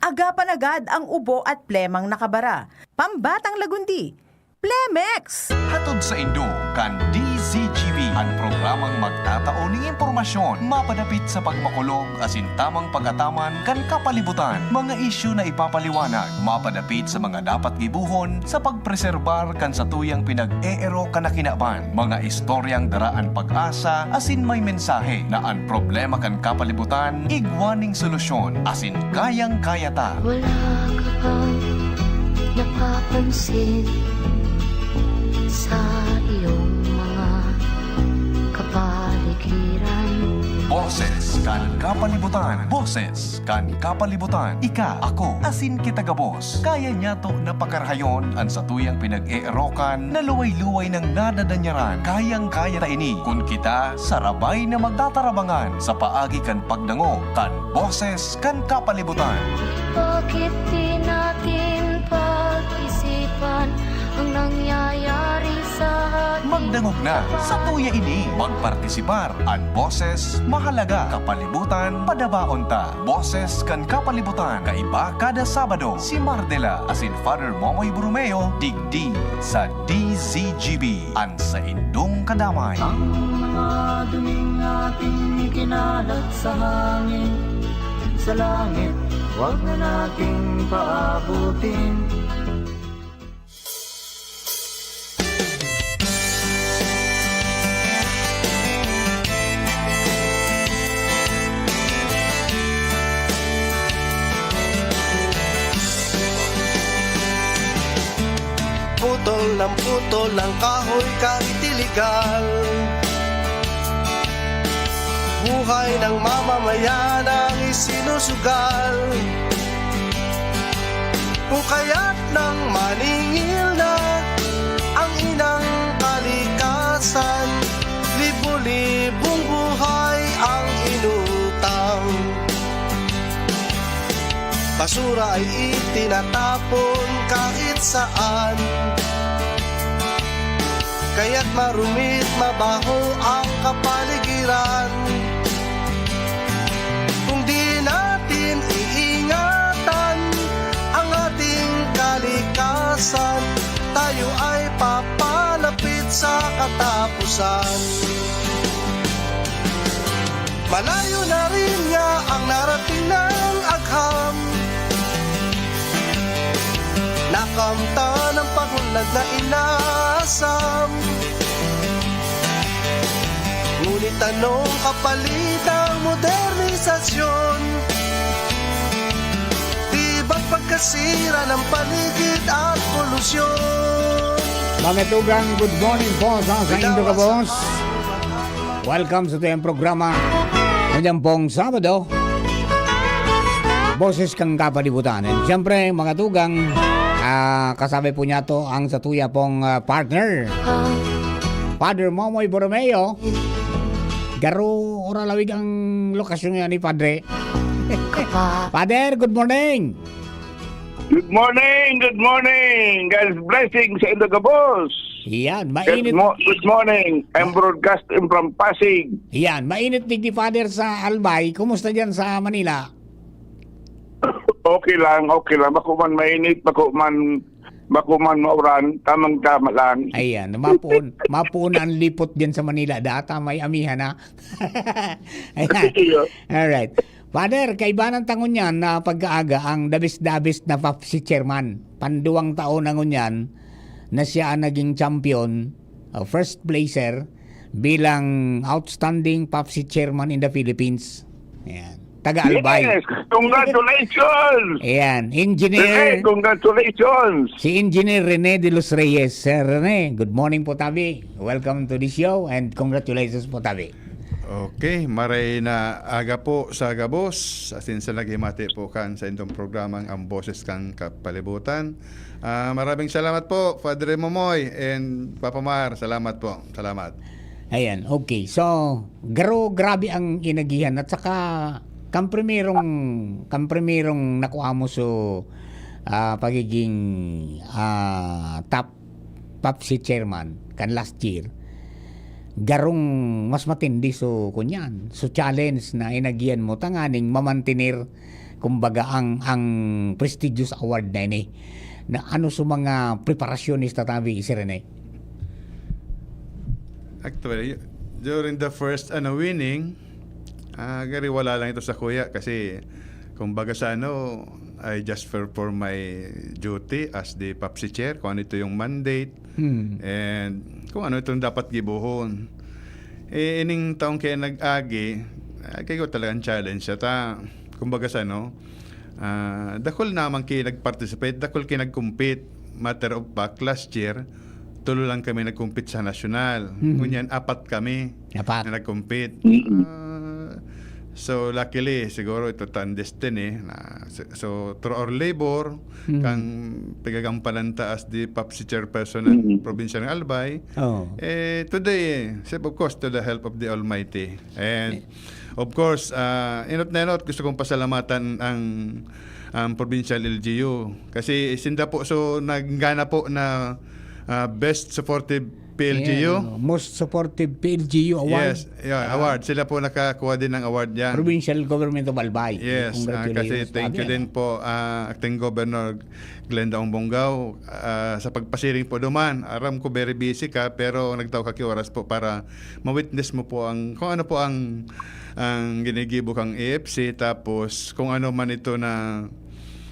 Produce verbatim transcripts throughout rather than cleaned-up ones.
Agapan agad ang ubo at plemang nakabara. Pambatang Lagundi, Plemex! Hatod saindo kan D Z G B, an programang magtatao nin impormasyon mapadapit sa pagmakulog asin tamang pag-ataman kan kapalibutan, mga isyu na ipapaliwanag mapadapit sa mga dapat gibohon sa pagpreserbar kan satuyang pinag-eerok na kinaban, mga istoryang dara an pag-asa asin may mensahe na an problema kan kapalibutan igwa ning solusyon asin kayang-kaya ta. Wala ka bang napapansin sa iyong mga kapaligiran? Boses kan kapalibutan. Boses kan kapalibutan. Ika, ako, asin kita gabos. Kaya niyato na pakarahayon an satuyang pinag-eerokan na luway-luway nang nadadanyaran. Kayang-kaya ta ini kun kita sarabay na magtatarabangan sa paagi kan pagdangog kan Boses kan Kapalibutan. Bakit di natin pag-isipan ang nangyayari sa ating Magdangog na, sa tuya ini, magpartisipar an Boses, mahalaga, kapalibutan, padabaon ta. Boses kan Kapalibutan, kaiba kada Sabado, si Mardela asin Father Momoy Borromeo, digdi sa D Z G B, an saindong kadamay. Ang mga duming ating ikinalat sa hangin, sa langit, wag na nating paabutin. Putol ng putol ang kahoy kahit iligal. Buhay ng mamamayan ang isinusugal. Kung kaya't nang maningil na ang inang kalikasan, libo-libong buhay ang inutang. Basura ay itinatapon kahit saan. Kaya't marumit, mabaho ang kapaligiran. Kung di natin iingatan ang ating kalikasan, tayo ay papalapit sa katapusan. Malayo na rin nga ang narating ng agham. Nakamtan ang pag-unlad na inasam. Ngunit anong kapalit ng modernisasyon? Di ba't pagkasira ng paligid at polusyon? Mga tugang, good morning po sa, sa indo ka, boss. Welcome sa tuyang programa. Ngayong pong Sabado, Boses kan Kapalibutan. And siyempre, mga tugang, ah, kasabi po niya to ang sa tuya pong, ah, partner, Father Momoy Borromeo. Garo, ora lawig ang lokasyon niya ni Padre. Father, good morning! Good morning, good morning. God's blessing sa indo gabos. Yan, mainit. Good mo-, good morning. I'm broadcasting from Pasig. Yan, mainit digdi, Father, sa Albay. Kumusta diyan sa Manila? Okay lang, okay lang. Bako man mainit, bako man, bako man mauran. Tamang-tama lang. Ayan, mapuon, mapuon ang lipot diyan sa Manila. Data may amihan, ha? Ayan. Iyo. Alright. Father, kaibanan ta ngunyan na pag-aaga ang the best, the best na P A P C chairman. Panduwang taon na ngunyan na siya ang naging champion, uh, first placer bilang outstanding P A P C chairman in the Philippines. Ayan. Taga Albay. Yes, congratulations! Ayan. Engineer. Rene, congratulations! Si Engineer Rene de los Reyes. Sir Rene, good morning po, tabi. Welcome to the show and congratulations po, tabi. Okay, maray na aga po sa gabos. Asin sa naghimati po kan sa indong programang Ang Boses kan Kapalibutan. Ah, maraming salamat po, Padre Momoy and Papa Mar. Salamat po. Salamat. Ayan, okay. So, garo, grabe ang inagihan. At saka, kan primerong, kan primerong nakuha mo so, ah, pagiging, ah, top P A P C chairman kan last year, garong mas matindi so, kunyan, so challenge na inagihan mo tanganing mamantener Kumbaga, ang, ang prestigious award na ini, na ano sa mga preparasyon ni Tatabi, Sir Rene? Actually, during the first ano winning, ah, gari wala lang ito sa kuya kasi kumbaga sa ano, I just perform my duty as the PAPSI chair, kung ano ito yung mandate, Hmm. and kung ano itong dapat gibohon. Eh, ining taong kaya nag-agi, ah, kaya ko talagang challenge siya. Ta, kumbaga sa ano, ah, dakul naman kayo nag-participate, dakul kayo nag-compete. Matter of fact, last year, tulo lang kami nag-compete sa national. Mhm. Ngunyan, apat kami Apat. na nag-compete. Mm. Ah, so, luckily, siguro ito tan destiny. Na, so, so, through our labor, Mhm. kang pagagampanan ta as the PAPSI chairperson ng Mhm. probinsya ng Albay, Oh. eh, today, eh, of course, to the help of the Almighty. And, of course, ah, inot na inot, gusto kong pasalamatan ang, ang provincial L G U. Kasi sinda po, so, naggana po na, ah, best supportive P L G U. Ayan, oh. Most supportive P L G U award. Yes, yeah, Ah. award. Sila po nakakuha din ng award yan. Provincial Government of Albay. Yes, ah, Congratulations kasi to thank you again. Din po, ah, Acting Governor Glenda Umbongao, ah, sa pagpasiring po duman. Aram ko very busy ka, pero nagtao ka ki oras po para ma-witness mo po ang, kung ano po ang, ang ginigibo kang A F C, tapos kung ano man ito na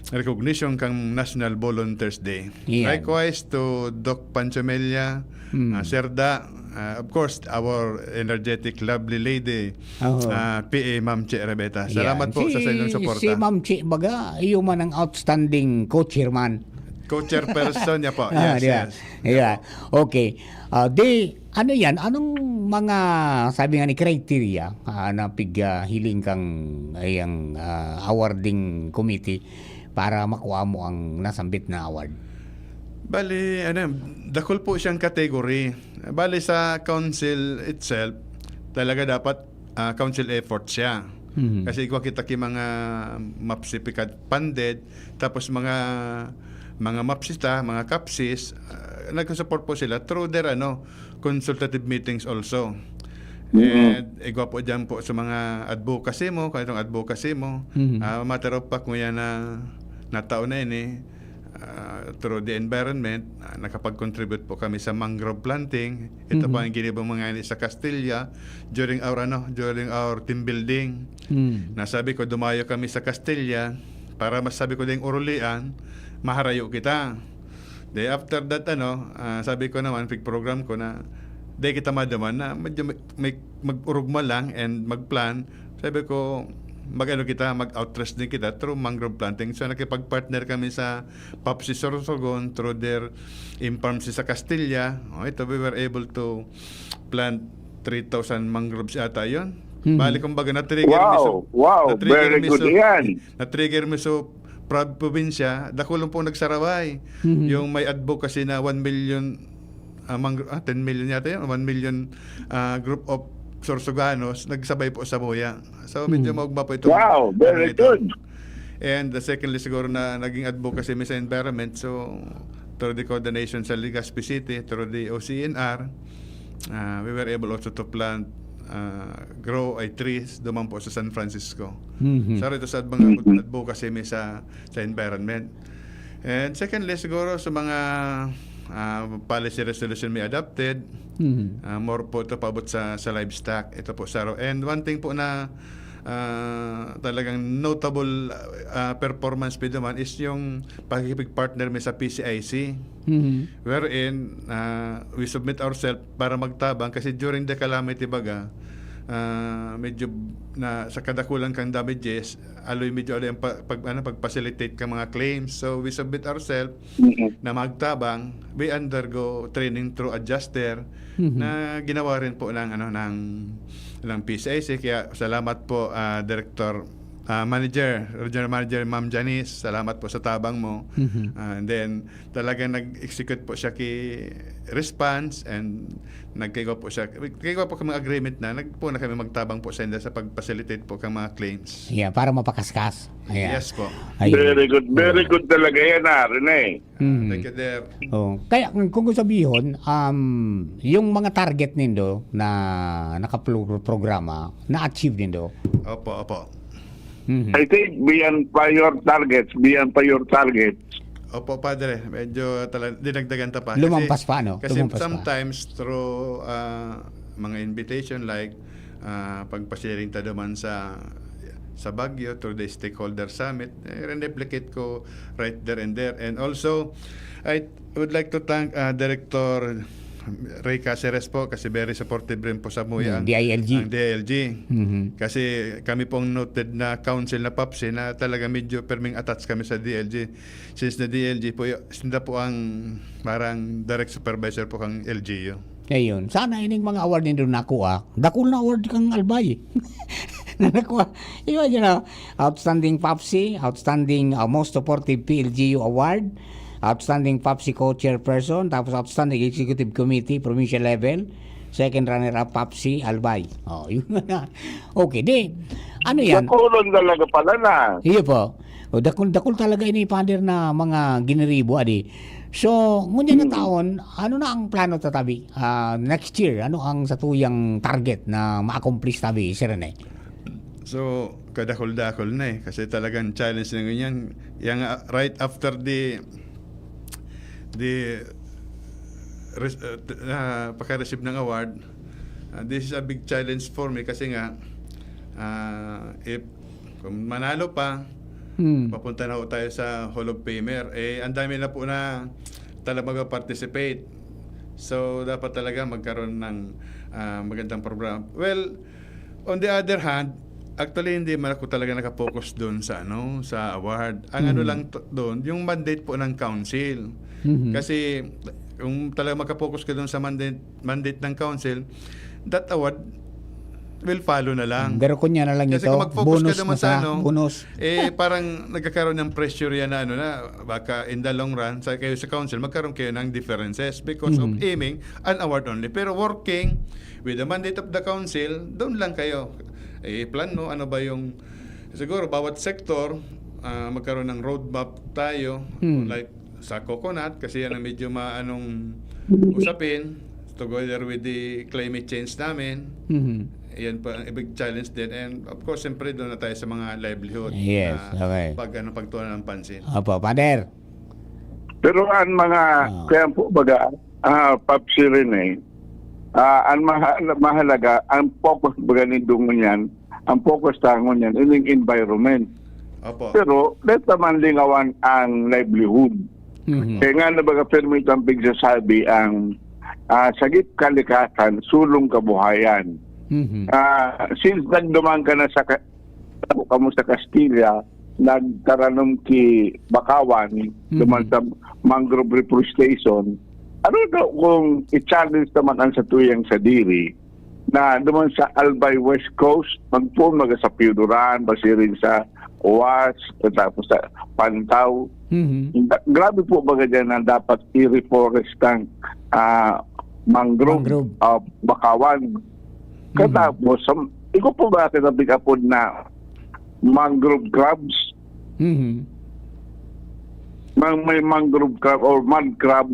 recognition kang National Volunteers Day. Yan. Likewise to Doc Pancho Mella, Hmm. ah, Sir Da, ah, of course, our energetic, lovely lady, Oho. ah, P A Ma'am Che Rebeta. Yan. Salamat po Si, sa, sa inyong suporta. Si Ma'am Che, baga, iyo man ang outstanding co-chairman. Co-chairperson niya po. Ah, Yes, di ba? yes. Yeah. Okay. Ah, di, ano yan? Anong mga, sabi nga ni, criteria, ah, na pig, ah, hiling kang, ay, ang, ah, awarding committee para makuha mo ang nasambit na award? Bali, ano, dakul po siyang category. Bali, sa council itself, talaga dapat, ah, council effort siya. Mhm. Kasi igwa kita ki mga MAPSI pikad funded, tapos mga, mga MAPSI ta, mga CAPSIs, ah, nagsusupport po sila through their, ano, consultative meetings also. Mhm. And igwa po dyan po sa mga advocacy mo, kung itong advocacy mo, Mhm. ah, matter of fact, nguya na, na taon na ini, ah, through the environment, ah, nakapag-contribute po kami sa mangrove planting. Ito po Mhm. ang ginibo mga ini sa Castilla during our, ano, during our team building. Hmm. Nasabi ko, dumayo kami sa Castilla para masabi ko ding urulian, maharayo kita. Then after that, ano, ah, sabi ko naman, pig-program ko na, di kita maduman na medyo may, may mag-urugma lang and mag-plan. Sabi ko, mag-ano kita, mag-outreach din kita through mangrove planting. So, nakipag-partner kami sa PAPSI Sorsogon through their imparm sa Castilla. Oh, ito, we were able to plant three thousand mangroves ata yun. Mhm. Bali, kumbaga, na-trigger mi so, Wow, wow, na-trigger very mi good so, yan. na-trigger mi so, prob-, probinsya, dakul lang pong nagsarabay. Mhm. Yung may advocacy na one million, ah, mangro-, ah, ten million yata yun, one million, ah, group of Sorsoganos, nagsabay po sa Buya. So, medyo Hmm. maugma po itong Wow, ano very nito. Good. And the secondly, siguro na naging advocacy mi sa environment. So, through the coordination sa Legazpi City, through the O C N R, ah, we were able also to plant, ah, grow a trees duman po sa San Francisco. Mhm. So, ito sa mga advocacy mi sa, sa environment. And secondly, siguro sa mga, ah, policy resolution mi adopted, Mhm. ah, more po ito paabot sa, sa livestock. Ito po, Saro. And one thing po na, ah, talagang notable, ah, performance mi duman is yung pakikipag-partner mi sa P C I C. Mhm. Wherein, ah, we submit ourselves para magtabang kasi during the calamity baga, ah, medyo na, sa kadakulan kang damages, aloy medyo aloy ang pa-, pag, ano, pag-facilitate ka mga claims. So, we submit ourselves Mhm. na magtabang, we undergo training through adjuster Mhm. na ginawa rin po ng, ano, ng, ng P C I C. Kaya salamat po, ah, Director, ah, Manager, Regional Manager, Ma'am Janice, salamat po sa tabang mo. Mhm. Ah, and then, talagang nag-execute po siya ki response and nagkaigwa po siya. Kaigwa po kami agreement na, nag, po na kami magtabang po sa inda sa pag-facilitate po kang mga claims. Yeah, para mapakaskas. Ayan. Yes po. Ayun. Very good, very good talaga yan, ah, Rene. Mhm. Thank you, Dev. Oh, kaya kung, kung sabihon, um, yung mga target nindo na nakaprograma, na-achieve nindo? Opo, opo. Mhm. I think beyond pa your targets, beyond pa your targets. Opo, Padre. Medyo tala- dinagdagan ta pa. Lumampas pa, ano? Kasi Lumampas pa. Sometimes through ah, mga invitation like ah, pagpasiring ta duman sa sa Baguio through the stakeholder summit, eh, replicate ko right there and there. And also, I would like to thank ah, Director Ray Caceres po kasi very supportive rin po sa Muya Hmm, ang, D I L G. ang D I L G. Mhm. Kasi kami pong noted na council na PAPSI na talaga medyo perming attached kami sa D I L G. Since na D I L G po, y- sila po ang parang direct supervisor po kang L G U. Ayun. Sana ining mga award nindo nakuha. Dakul na award kang Albay. Na nakuha. Iba yun na. Outstanding PAPSI, Outstanding uh, Most Supportive P L G U Award, Outstanding PAPSI Co-Chairperson, tapos Outstanding Executive Committee, Provincial Level, second runner-up PAPSI Albay. Oh, yun na. Okay, di. Ano yan? Nakulon talaga pala na. Iyo po. O, dakul, dakul talaga ini, Father, na mga giniribo, adi. So, ngunyan na taon, ano na ang plano tatabi? Ah, next year, ano ang satuyang target na ma-accomplish tabi, Sir Rene? So, kadakol-dakol na eh. Kasi talagang challenge na ganyan. Yang ah, right after the the res- uh, t- ah, pagka-receive ng award, ah, this is a big challenge for me kasi nga ah, if kung manalo pa, Hmm. papunta na ho tayo sa Hall of Famer. Eh, ang dami na po na talaga mag-participate. So, dapat talaga magkaroon ng ah, magandang programa. Well, on the other hand, actually hindi man ako talaga nakapokus doon sa ano, sa award. Ang ano Mhm. lang to- doon, yung mandate po ng council. Mhm. Kasi kung talaga makapokus ka doon sa mandate, mandate ng council, that award will follow na lang. Pero kunya na lang Kasi ito, kung mag-focus ka bonus naman na sa sa ano, bonus. eh parang nagkakaroon ng pressure yan na ano na baka in the long run sa kayo sa council magkaroon kayo ng differences because of Mhm. aiming an award only, pero working with the mandate of the council, doon lang kayo i-plan mo ano ba yung siguro bawat sector ah, magkaroon ng roadmap tayo Hmm. like sa coconut kasi yan ang medyo maanong usapin together with the climate change namin. Mhm. Yan pa ang big challenge din. And of course, siyempre doon na tayo sa mga livelihood Yes, na okay. pag ano, pagtuunan ng pansin. Opo, Father. Pero ang mga, Ah. kaya po baga, ah, PAPSI rin eh, ah, ang maha- mahalaga, ang focus baga nindo ngunyan, ang focus ta ngunyan, ining environment. Opo. Pero, let naman lingawan ang livelihood. Mhm. Kaya nga na baga permit ang pigsasabi ang ah, sagip kalikasan, sulong kabuhayan. Mhm. Ah, since nagduman ka na sa ka- kamo sa Castilla, nagtaranom ki Bakawan, duman sa mangrove reforestation, ano daw kung i-challenge naman ang satuyang sadiri na duman sa Albay West Coast, magpoon maga sa Pioduran, basirin sa Oas, tapos sa Pantaw. Mhm. Da- grabe po baga dyan na dapat i-reforest ang ah, mangrove, Mangrove. ah, Bakawan. Katapos, um, iko po ba kita big-apod na mangrove crabs? Mhm. Mang, may mangrove crab or mud crab.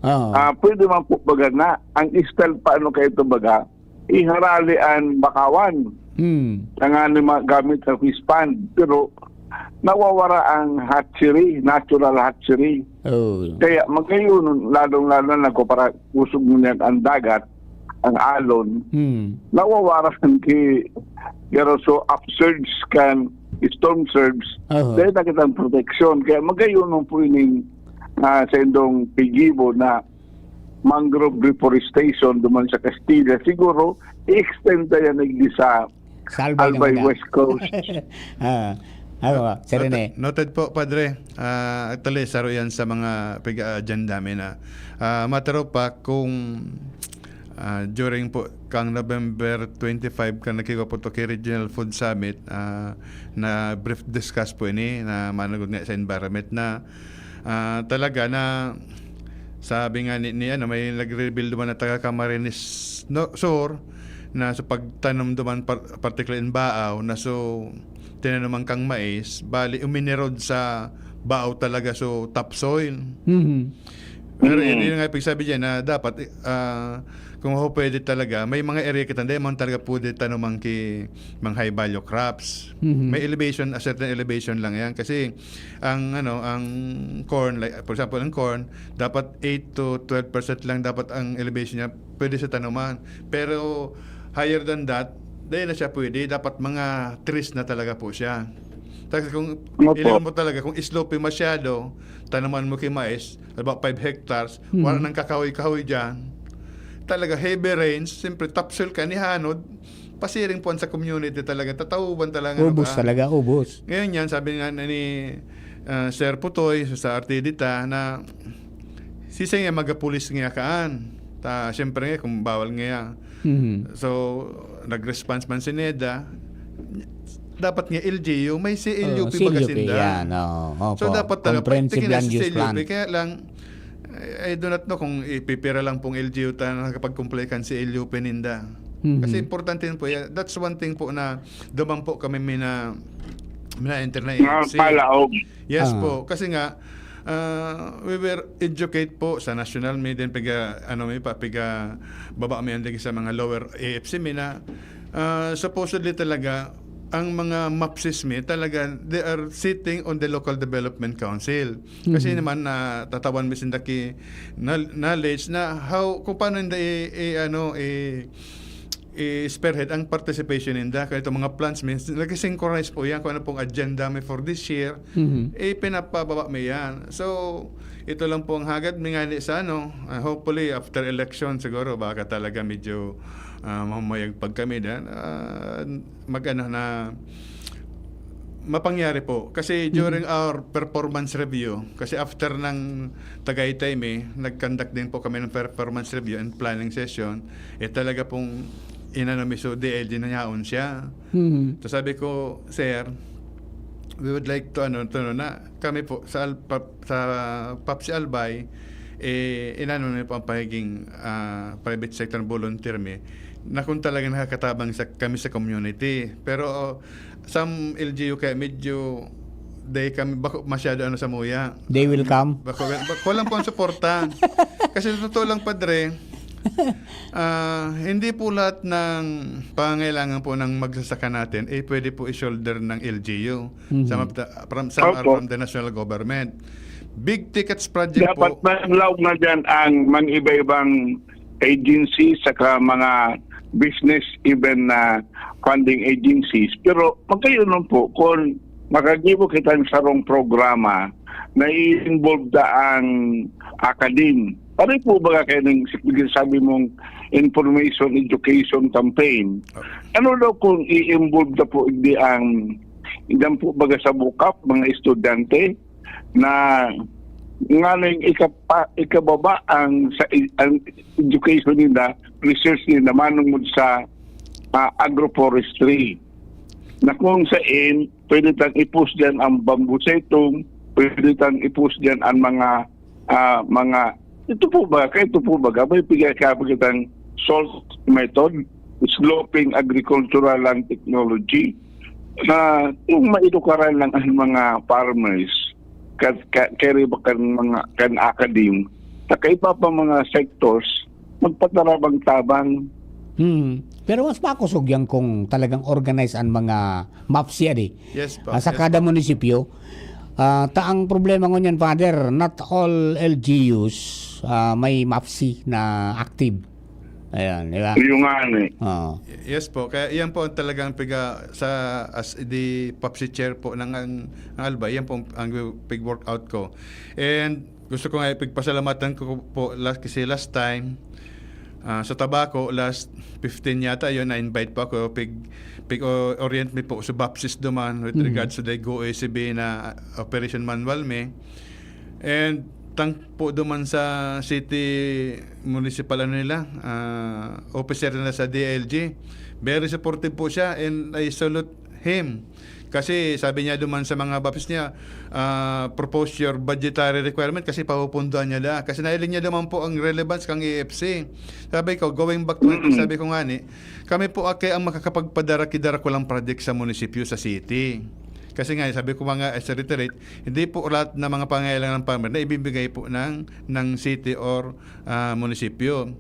Oo. Ah, pwede man po baga na ang style pa ano kayo ito baga, iharali ang Bakawan. Hmm. Tanganing magamit sa fish pond. Pero nawawara ang hatchery, natural hatchery. Oh. Kaya magayon, lalong-lalo na kung para kusog mo niyan ang dagat, ang alon, Hmm. nawawaran ki garo so upsurge kan storm surge. Oho. Dahil nakita ang protection. Kaya magayon mo po ining ah, sa indong pigibo na mangrove reforestation duman sa Castilla. Siguro, i-extend na yan igdi sa Sa Albay Albay naman na. West Coast. Ah, ano ba? Sir Rene? Noted po, Padre. Ah, actually, saro yan sa mga pig-agenda namin na ah, matter of fact, kung ah, during po kang November twenty-five kan nakikwa po to kay Regional Food Summit, ah, na brief discuss po ini na managod nga sa environment na ah, talaga na sabi nga ni, ni ano, may nag-reveal naman na taga Camarines no, Sur na sa pagtanom duman par- particular in Baaw na so tinanuman kang mais, bali uminirod sa Baaw talaga so topsoil. Mhm. Pero yun, yun nga ibig sabi dyan na dapat, ah, kung ho pwede talaga, may mga area kita, hindi man talaga pwede tanuman ki mga high value crops. Mhm. May elevation, a certain elevation lang yan. Kasi ang, ano, ang corn, like, for example, ang corn, dapat eight to twelve percent lang dapat ang elevation niya pwede sa tanuman. Pero higher than that, dahil na siya pwede, dapat mga trees na talaga po siya. Kasi kung Opo. Ilan mo talaga, kung sloping masyado, tanaman mo kay mais, about five hectares, Mhm. wala nang kakahoy-kahoy dyan. Talaga, heavy rains, siyempre, top soil ka, nihanod, pasiring po sa community talaga, tatauban talaga, ano Ubos ka. Talaga, ubos. Ngayon yan, sabi nga ni, ah, Sir Putoy sa Artidita na sisay nga magapulis nga kaan. Ta, siyempre nga, kung bawal nga. Mhm. So, nag-response man si neda, dapat nga L G U, may C L U P Oo, baga C L U P, sinda. Yan, oo, So, opo. Dapat talaga, Comprehensive tingnan Land sa Use C L U P. Plan. Kaya lang, I, I do not know kung ipipira lang pong L G U ta nakapag-comply kan C L U P ninda. Mhm. Kasi importante yun po. Yeah, that's one thing po na duman po kami mina-, mina-enter na Mga A F C. Palaog. Yes Ah. po. Kasi nga, ah, we were educate po sa national media, piga, ano, may pa, piga, baba may andig sa mga lower A F C, may na, ah, supposedly talaga, ang mga MAPCs mi, talaga, they are sitting on the local development council. Kasi Mhm. naman, natatawan mi sinda ki, nal-, knowledge na how, kung paano ninda i, i, ano, i, i-spearhead ang participation ninda. Kaya itong mga plans, min-, nag-synchronize po yan kung ano pong agenda may for this year. Mhm. Eh, pinapababa may yan. So, ito lang po ang hagad, may ngani sa ano, ah, hopefully, after election, siguro, baka talaga medyo, ah, mahumayag pag kami dan, ah, mag-ano na, mapangyari po. Kasi Mhm. during our performance review, kasi after ng Tagaytay mi, nag-conduct din po kami ng performance review and planning session, eh, talaga pong inano mi, so, D L G na yaon siya. Mhm. So, sabi ko, "Sir, we would like to, ano, to, ano, na kami po sa Al-, pap-, sa PAPSI Albay, eh, inano mi po ang pagiging, ah, private sector volunteer mi, na kung talagang nakakatabang sa, kami sa community." Pero, some L G U kaya medyo, dai kami, bako masyado ano sa muya. They will come? Bako, bako lang po ang suporta. Kasi sa totoo lang, Padre, ah, hindi po lahat ng pangangailangan po ng magsasaka natin, eh, pwede po i-shoulder ng L G U. Mhm. Some of the, from, some are Opo. from the national government. Big tickets project Dapat po. Manlaog na dyan ang mga iba-ibang agency saka mga business, even na funding agencies. Pero magkaiyon po kung makagibo kita ng sarong programa na i-involve da ang academe. Pare po baga kayo ng sabi mong information education campaign. Ano daw kung i-involve na po di ang, idan po baga sa bukap, mga estudyante na nganing ikapa-, ikababa ang, sa, ang education nila, research nila manungod sa, ah, agroforestry. Na kung sa in, pwede tang i-post dyan ang bamboo setong, pwede tang i-post dyan ang mga, ah, mga, ito po ba, kaya ito po ba, may pigay ka kitang SALT method, sloping agricultural land technology. Na kung maidukaran lang ang mga farmers, ka-, ka-, kaya ba kan mga, kan academe, sa kaiba pa mga sectors, magpatarabang-tabang. Hmm. Pero mas makosog yan kung talagang organize ang mga MAPSI, di? Yes po. Ah, sa Yes kada po. munisipyo. Ah, ta ang problema ngunyan, Father, not all L G Us, ah, may MAPSI na active. Ayan, di ba? Yung nga, ano eh. Oo. Y-, yes po. Kaya yan po ang talagang piga sa, as the PAPSI chair po ng ang, ang Albay, yan po ang pig-workout ko. And gusto ko nga ipagpasalamatan ko po last, kasi last time, ah, sa Tabaco, last fifteen yata yun, na-invite po ako, pig-, pig-o-, orient mi po sa BAPSIS duman with Mhm. regards to the Go A C B na, ah, operation manual mi. And tang po duman sa city municipal, ano nila, ah, officer nila sa D I L G. Very supportive po siya and I salute him. Kasi sabi niya duman sa mga BAPS niya, ah, "Propose your budgetary requirement kasi papupundoan niya da." Kasi nahiling niya duman po ang relevance kang A F C. Sabi ko, going back to my Mm. sabi ko nga ni, kami po, ah, kaya ang makakapagpadara-kidara ko lang project sa munisipyo, sa city. Kasi nga, sabi ko nga, as a reiterate, hindi po lahat ng mga pangangailangan ng farmer na ibibigay po ng, ng city or, ah, munisipyo.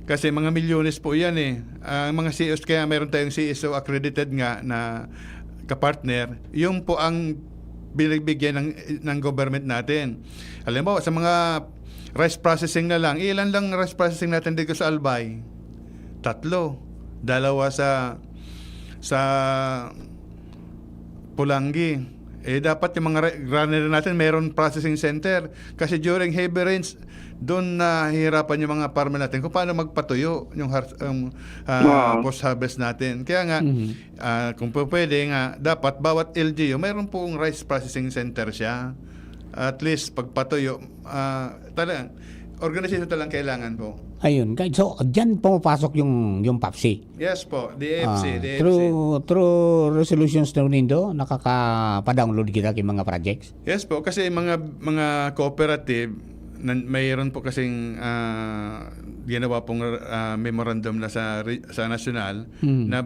Kasi mga milyones po yan eh. Ang mga C S O, kaya meron tayong C S O accredited nga na kapartner, yung po ang binagbigyan ng, ng government natin. Alam mo, sa mga rice processing na lang, ilan lang rice processing natin dito sa Albay? Tatlo. Dalawa sa, sa Pulangi. Eh, dapat yung mga re-, granary natin, meron processing center. Kasi during heavy rains, doon nahihirapan yung mga farmer natin kung paano magpatuyo yung har-, yung, ah, Wow. post-harvest natin. Kaya nga, Mhm. ah, kung po pwede nga, dapat bawat L G U, mayroon pong rice processing center siya. At least, pagpatuyo, ah, talagang, organization talagang kailangan po. Ayun. Kay-, so, diyan pumapasok yung, yung PAPSI. Yes po, D F C, Ah, D F C. through, through resolutions na nindo, nakakapa-download kita kay mga projects? Yes po, kasi mga, mga cooperative, nan-, mayroon po kasing, ah, ginawa pong, ah, memorandum na sa re-, sa nasyonal, Hmm. na,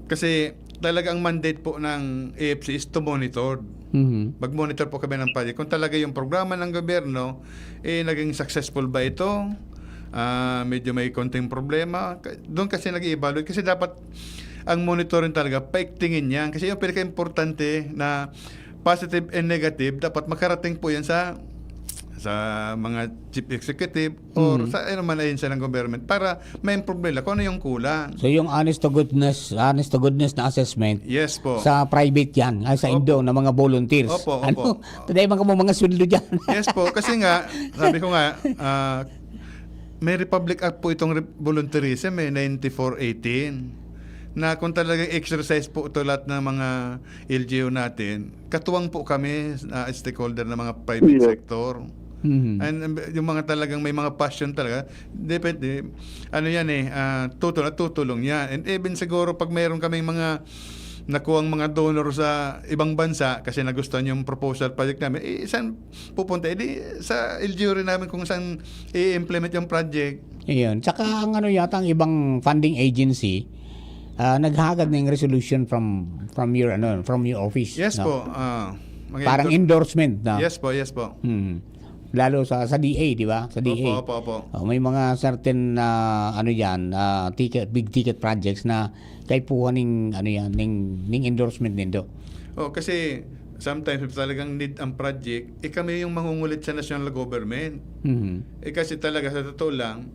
kasi talaga ang mandate po ng A F C is to monitor. Mhm. Mag-monitor po kami ng project. Kung talaga yung programa ng gobyerno, eh, naging successful ba ito? Ah, medyo may konting problema. Ka-, doon kasi nag-i-evaluate. Kasi dapat ang monitoring talaga, paiktingin yan. Kasi yung pinaka-importante na positive and negative, dapat makarating po yan sa, sa mga chief executive or Hmm. sa ano man ahensya ng government para ma-improve nila kung ano yung kulang. So, yung honest to goodness, honest to goodness na assessment Yes po. sa private yan, ay sa Opo. indo na mga volunteers. Opo, Ano? opo. Taday man kamo mga sweldo dyan. Yes po, kasi nga, sabi ko nga, ah, may Republic Act po itong re-, volunteerism, eh, ninety-four eighteen, na kung talagang exercise po ito lahat ng mga L G U natin, katuwang po kami, ah, stakeholder ng mga private Yes. sector. Mhm. And, um, yung mga talagang may mga passion talaga, depende, ano yan eh, ah, tutulong at tutulong yan. And even siguro pag mayroon kaming mga nakuhang mga donor sa ibang bansa kasi nagustuhan yung proposal project namin, eh, saan pupunta? Eh, di sa L G U rin namin kung saan i-implement yung project. Iyon. Tsaka ang ano yata, ang ibang funding agency, ah, naghagad ng resolution from, from your, ano, from your office, Yes no? po. Ah, mga Parang endor- endorsement, no? Yes po, yes po. Hmm. Lalo sa, sa D A, di ba? Sa D A. Opo, opo, opo. Oh, may mga certain na, ano yan, ah, ticket, big ticket projects na kaipuhan ning, ano yan, ning, ning endorsement nindo. Oh, kasi sometimes if talagang need ang project, eh, kami yung mangungulit sa national government. Mhm. Eh, kasi talaga sa totoo lang,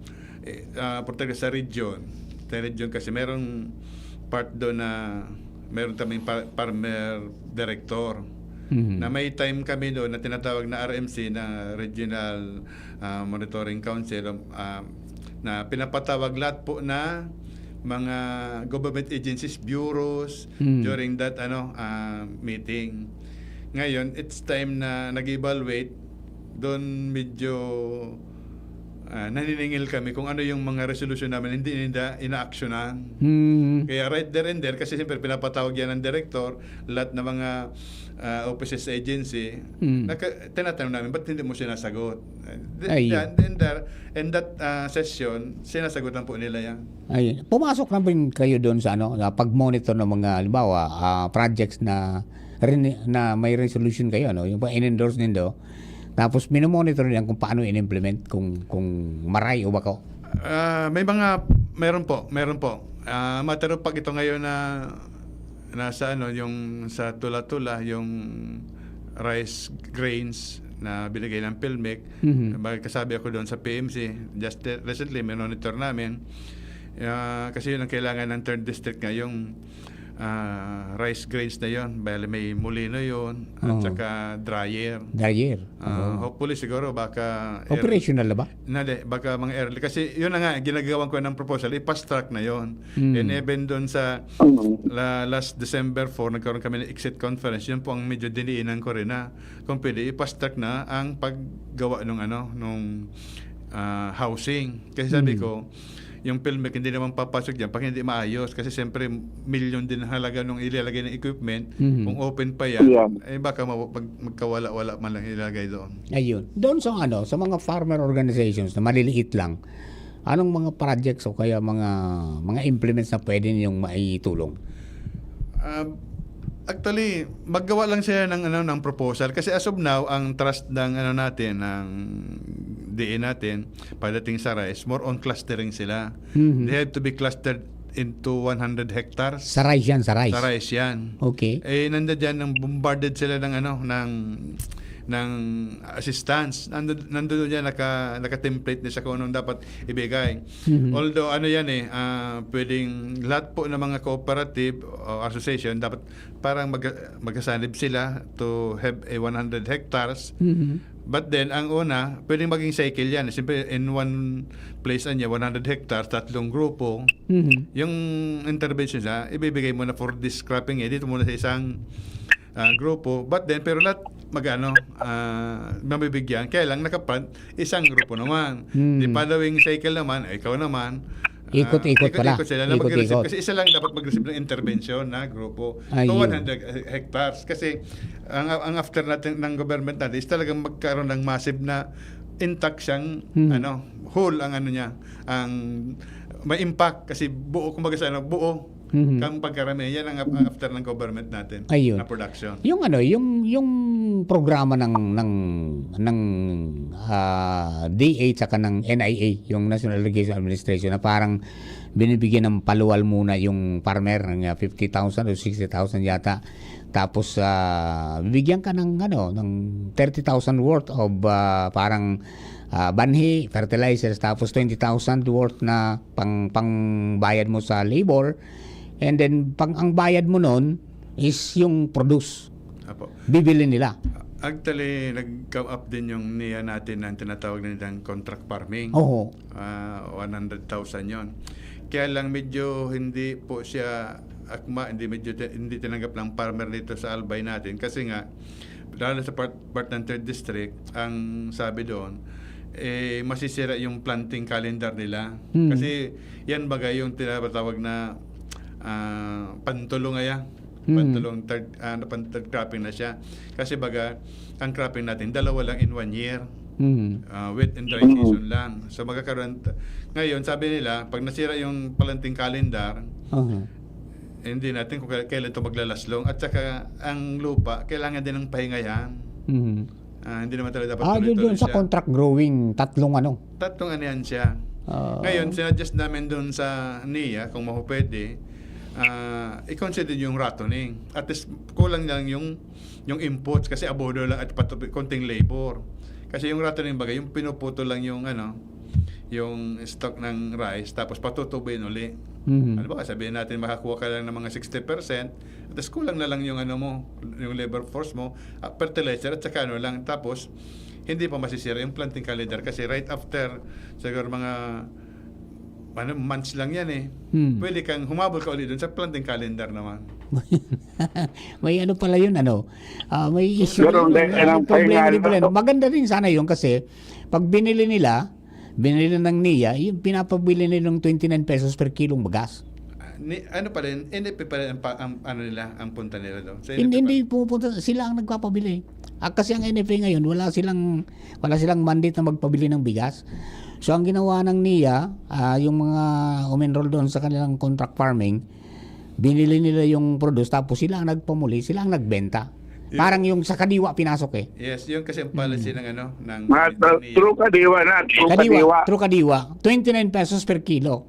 eh, ah, particular sa region, sa region kasi merong part doon na meron kaming par-, farmer director Mhm. na may time kami doon na tinatawag na R M C, na Regional, ah, Monitoring Council, ah, na pinapatawag lahat po na mga government agencies, bureaus, Hmm. during that, ano, ah, meeting. Ngayon, it's time na nag-evaluate, doon medyo, ah, naniningil kami kung ano yung mga resolution namin, hindi nila inaaksyonan. Hmm. Kaya right there and there, kasi siyempre pinapatawag yan ng director, lahat ng mga, ah, offices, agency, Hmm. naka-, tinatanong namin, "Ba't hindi mo sinasagot?" And th-, Ay. and, and there, and that, ah, session, sinasagutan po nila yan. Ay, pumasok na ba kayo doon sa ano, sa pag-monitor ng mga, halimbawa, ah, projects na rin-, na may resolution kayo, ano? Yung pa in-endorse nindo, tapos minomonitor niyan kung paano in-implement, kung, kung maray o bako? Ah, may mga, meron po, meron po. Ah, matter of fact, ito ngayon na nasa ano, yung sa Tula-Tula, yung rice grains na binigay ng PHILMIC. Mhm. May kasabi ako doon sa P M C. Just, eh, recently, minonitor namin. Ah, kasi yun ang kailangan ng third district nga, yung, ah, rice grains na yun. Bale, may molino yun, at Oo. saka dryer. Dryer. Ah, Oo. hopefully, siguro, baka early Operational na ba? Hindi, baka mga early. Kasi yun na nga, ginagawan ko ng proposal, i-fast track na yun. Hmm. And even doon sa Mm. la-, last December four, nagkaroon kami ng exit conference. Yun po ang medyo diniinan ko rin na kung pwede, i-fast track na ang paggawa nung ano, nung, ah, housing. Kasi sabi Hmm. ko, yung PHILMIC, hindi naman papasok dyan pag hindi maayos. Kasi siyempre, milyon din ang halaga nung ilalagay ng equipment. Mhm. Kung open pa yan, Yeah. eh, baka ma-, mag-, magkawala-wala man lang ilalagay doon. Ayun. Doon sa ano, sa mga farmer organizations na maliliit lang, anong mga projects o kaya mga, mga implements na pwede ninyong maitulong? Ah, Actually, maggawa lang sila ng, ano, ng proposal. Kasi as of now, ang trust ng, ano, natin, ng D A natin, pagdating sa rice, more on clustering sila. Mhm. They have to be clustered into one hundred hectares. Sa rice yan, sa rice. Sa rice yan. Okay. Eh, nandiyan, nang bombarded sila ng, ano, ng, ng assistance. Nandun, nandun yan, naka, naka-template na siya kung anong dapat ibigay. Mhm. Although, ano yan eh, ah, pwedeng lahat po ng mga cooperative o association, dapat parang mag-, magkasanib sila to have a one hundred hectares. Mhm. But then, ang una, pwedeng maging cycle yan. Siyempre, in one place, anya, one hundred hectares, tatlong grupo. Mhm. Yung intervention sa, ibibigay mo na for this cropping eh, dito muna sa isang ah, grupo. But then, pero lahat mag-ano, ah, mabibigyan. Kaya lang, naka-front, isang grupo naman. Hmm. The following cycle naman, ikaw naman. ah, Ikot-ikot pala. Ikot-ikot sila na Ikot-ikot. mag-receive. Kasi isa lang dapat mag-receive ng intervention na grupo. Ayun. So, one hundred hectares. Kasi, ang, ang after natin ng government natin is talagang magkaroon ng massive na intact siyang, Hmm. ano, whole ang ano niya. Ang, may impact kasi buo, kumbaga sa ano, buo Mhm. kang pagkarami. Yan ang ap-, ang after ng government natin Ayun. na production. Yung ano, yung yung programa ng ng ng ah, D A tsaka ng N I A, yung National Irrigation Administration, na parang binibigyan ng paluwal muna yung farmer ng ah, fifty thousand o sixty thousand yata. Tapos ah, bibigyan ka ng ano, ng thirty thousand worth of ah, parang ah, banhi, fertilizers, tapos twenty thousand worth na pang pangbayad mo sa labor. And then pang ang bayad mo noon is yung produce. Apo. Bibili nila. Actually, nag-come up din yung niya natin na tinatawag na nilang contract farming. Oho. Ah, one hundred thousand yon. Kaya lang medyo hindi po siya akma, hindi medyo ti-, hindi tinanggap ng farmer dito sa Albay natin kasi nga lalo sa part, part ng third district, ang sabi doon eh masisira yung planting calendar nila. Hmm. Kasi yan bagay yung tinatawag na ah, pantulong aya. Hmm. Pantulong third, ano, pan-, third cropping na siya. Kasi baga, ang cropping natin, dalawa lang in one year. Mhm. Ah, wet and dry season lang. So magkakaroon, t-, ngayon, sabi nila, pag nasira yung planting calendar, Aha. eh, hindi natin kung kailan ito maglalaslong. At saka, ang lupa, kailangan din ng pahingayan. Mhm. Ah, hindi naman talaga dapat Ah, yun tuloy-tuloy doon sa siya. Contract growing, tatlong ano. Tatlong ano yan siya. Ah. Ngayon, sinuggest namin doon sa niya, kung maho pwede, ah, i-consider yung ratoning. At least, kulang lang yung, yung inputs kasi abono lang at patupi-, konting labor. Kasi yung ratoning bagay, yung pinuputol lang yung, ano, yung stock ng rice, tapos patutubuin uli. Mhm. Halimbawa, sabihin natin makakuha ka lang ng mga sixty percent, tapos kulang na lang yung ano mo, yung labor force mo, ah, fertilizer at saka ano lang. Tapos, hindi pa masisira yung planting calendar kasi right after, siguro mga, ano, months lang yan eh. Hmm. Pwede kang humabol ka ulit dun sa planting calendar naman. May ano pala yun, ano? Ah, may issue. Pero Yun, hindi, may ilang problema pahinga din pala. lang. Maganda din sana yun kasi pag binili nila, binili ng niya, yung pinapabili nilang twenty-nine pesos per kilong bigas. Ah, ni, ano pa rin, N F A pa rin ang, pa- ang, ano nila, ang punta nila doon. Sa Hindi, N F A pa hindi rin. pumupunta, sila ang nagpapabili. Ah, kasi ang N F A ngayon, wala silang, wala silang mandate na magpabili ng bigas. So, ang ginawa ng niya, ah, yung mga umenroll doon sa kanilang contract farming, binili nila yung produce, tapos sila ang nagpamuli, sila ang nagbenta. Yeah. Parang yung sa kadiwa pinasok eh. Yes, yun kasi ang policy ng ano, ng Mga ng tru- niya. true kadiwa na, true Kadiwa, kadiwa. True Kadiwa, twenty-nine pesos per kilo.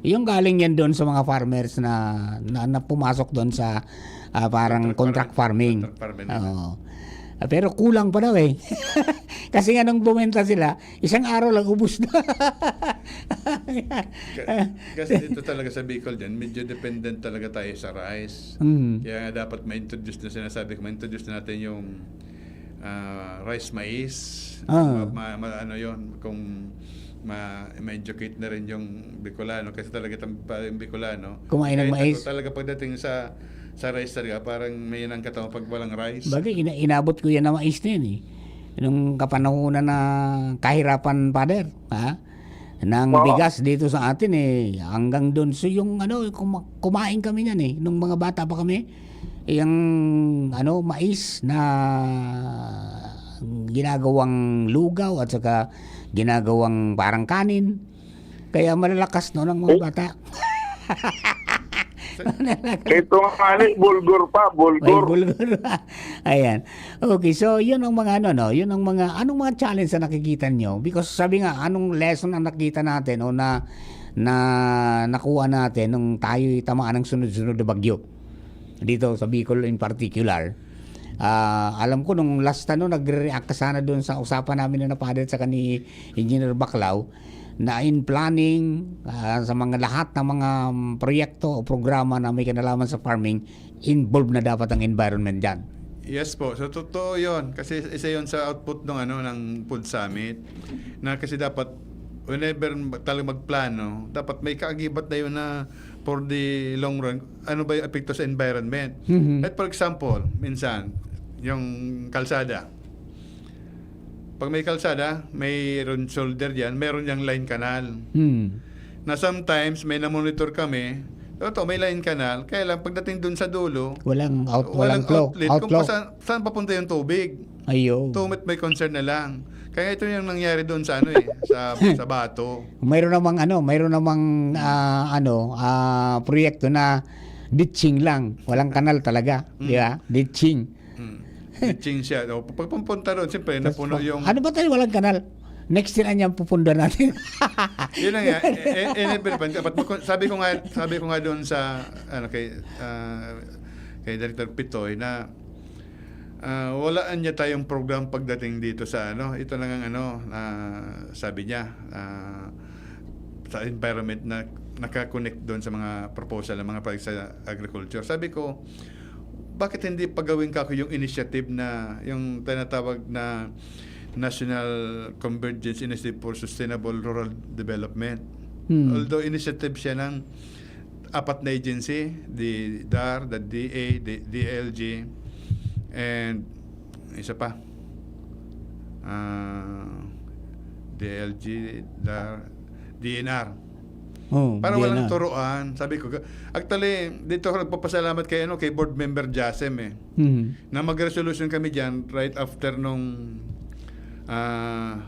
Yung galing yan doon sa mga farmers na, na, na pumasok doon sa ah, parang contract Contract farming. Contract farming nila. Oo. Ah, pero kulang pa daw eh. Kasi nga nung bumenta sila, isang araw lang ubos na. Ka- kasi dito talaga sa Bicol din, medyo dependent talaga tayo sa rice. Mm. Kaya nga dapat ma-introduce na, sinasabi ko, ma-introduce na natin yung ah, rice maize. Ah. Ma, ma, ma- ano yon, kung ma, ma-educate na rin yung Bicolano kasi talaga tam- pa yung Bicolano. Kumain ng Kahit mais. Ako, talaga pagdating sa sa rice talaga, parang may nang katawan pag walang rice. Bagay, ina- inabot ko yan na mais na yan eh. Nung kapanahonan na kahirapan, Father, ha? Ng Oo. bigas dito sa atin eh. Hanggang doon. So yung ano, kuma- kumain kami niyan eh. Nung mga bata pa kami, yung ano, mais na ginagawang lugaw at saka ginagawang parang kanin. Kaya malalakas noon ang mga bata. Kay tungali, bulgur pa, May bulgur. Bulgur. Ayan. Okay, so yun ang mga ano, no? Yun ang mga, anong mga challenge na nakikita nyo? Because sabi nga, anong lesson ang nakita natin o na, na nakuha natin nung tayo'y tamaan ng sunod-sunod na bagyo? Dito sa Bicol in particular. Ah, alam ko nung last ano, nagre-react ka sana doon sa usapan namin na napadat sa kani Engineer Baclaw, na in planning, ah, sa mga lahat ng mga, mm, proyekto o programa na may kinalaman sa farming, involved na dapat ang environment diyan. Yes po. So, totoo yon. Kasi isa yon sa output ng, ano, ng Food Summit. Na kasi dapat, whenever talaga magplano, dapat may kaagibat na yun na for the long run, ano ba yung epekto sa environment. Mhm. At for example, minsan, yung kalsada. Pag may kalsada, mayroon shoulder yan, mayroon yang line canal. Hmm. Na sometimes, may na-monitor kami, totoo, may line canal, kaya lang pagdating dun sa dulo, Walang out, walang, flow. Outlet. Out Kung flow. Saan, saan papunta yung tubig? Ayun. Tumit may concern na lang. Kaya ito yung nangyari doon sa ano eh, sa, sa Bato. Mayroon namang ano, mayroon namang ah, ano, ah, proyekto na ditching lang, walang kanal talaga, di ba? Ditching. Hmm. Ditching siya. O, pag pupunta doon, siyempre, napuno yung... Ano ba tayo walang kanal? Next year, anyan pupunta natin. Yun lang yan. Eh, eh, eh, dapat, sabi ko nga, sabi ko nga doon sa, ano, kay, ah, kay Director Pitoy na ah, wala niya tayong program pagdating dito sa ano, ito lang ang ano, ah, sabi niya, ah, sa environment na nakakonect doon sa mga proposal ng mga project sa agriculture. Sabi ko, bakit hindi pagawin ka yung initiative na, yung tinatawag na National Convergence Initiative for Sustainable Rural Development? Hmm. Although initiative siya ng apat na agency, the DAR, the DA, the DLG, and isa pa. Ah, DLG, DAR, DNR. Oh, Para walang DNR. Turuan, sabi ko. Actually, dito ako nagpapasalamat kay, ano, kay Board Member Jasem eh. Mhm. Na mag-resolution kami dyan right after nung ah,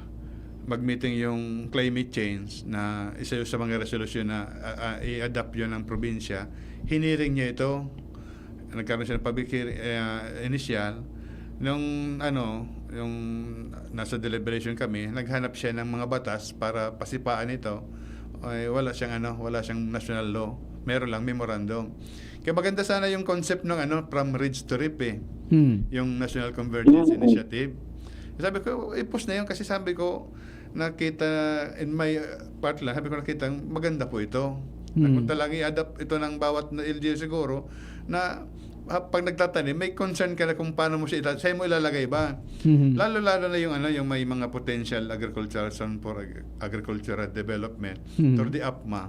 mag-meeting yung climate change na isa yung sa mga resolution na ah, ah, i-adopt yun ng probinsya. Hiniring niya ito. Nagkaroon siya ng public hear-, ah, initial. Nung ano, yung nasa deliberation kami, naghanap siya ng mga batas para pasipaan ito. Ay, wala siyang ano, wala siyang national law. Meron lang memorandum. Kaya maganda sana yung concept ng ano, from ridge to reef eh. Hmm. Yung National Convergence Mm. Initiative. Sabi ko, i-post na yun kasi sabi ko, nakita in my uh, part lang, sabi ko nakita, maganda po ito. Hmm. Kung talagang i-adapt ito ng bawat na L G U siguro, na ah, pag nagtatanim, may concern ka na kung paano mo siya ita-, saan mo ilalagay ba? Mhm. Lalo-lalo na yung ano, yung may mga potential agricultural zone for ag- agricultural development Mhm. through the APMA.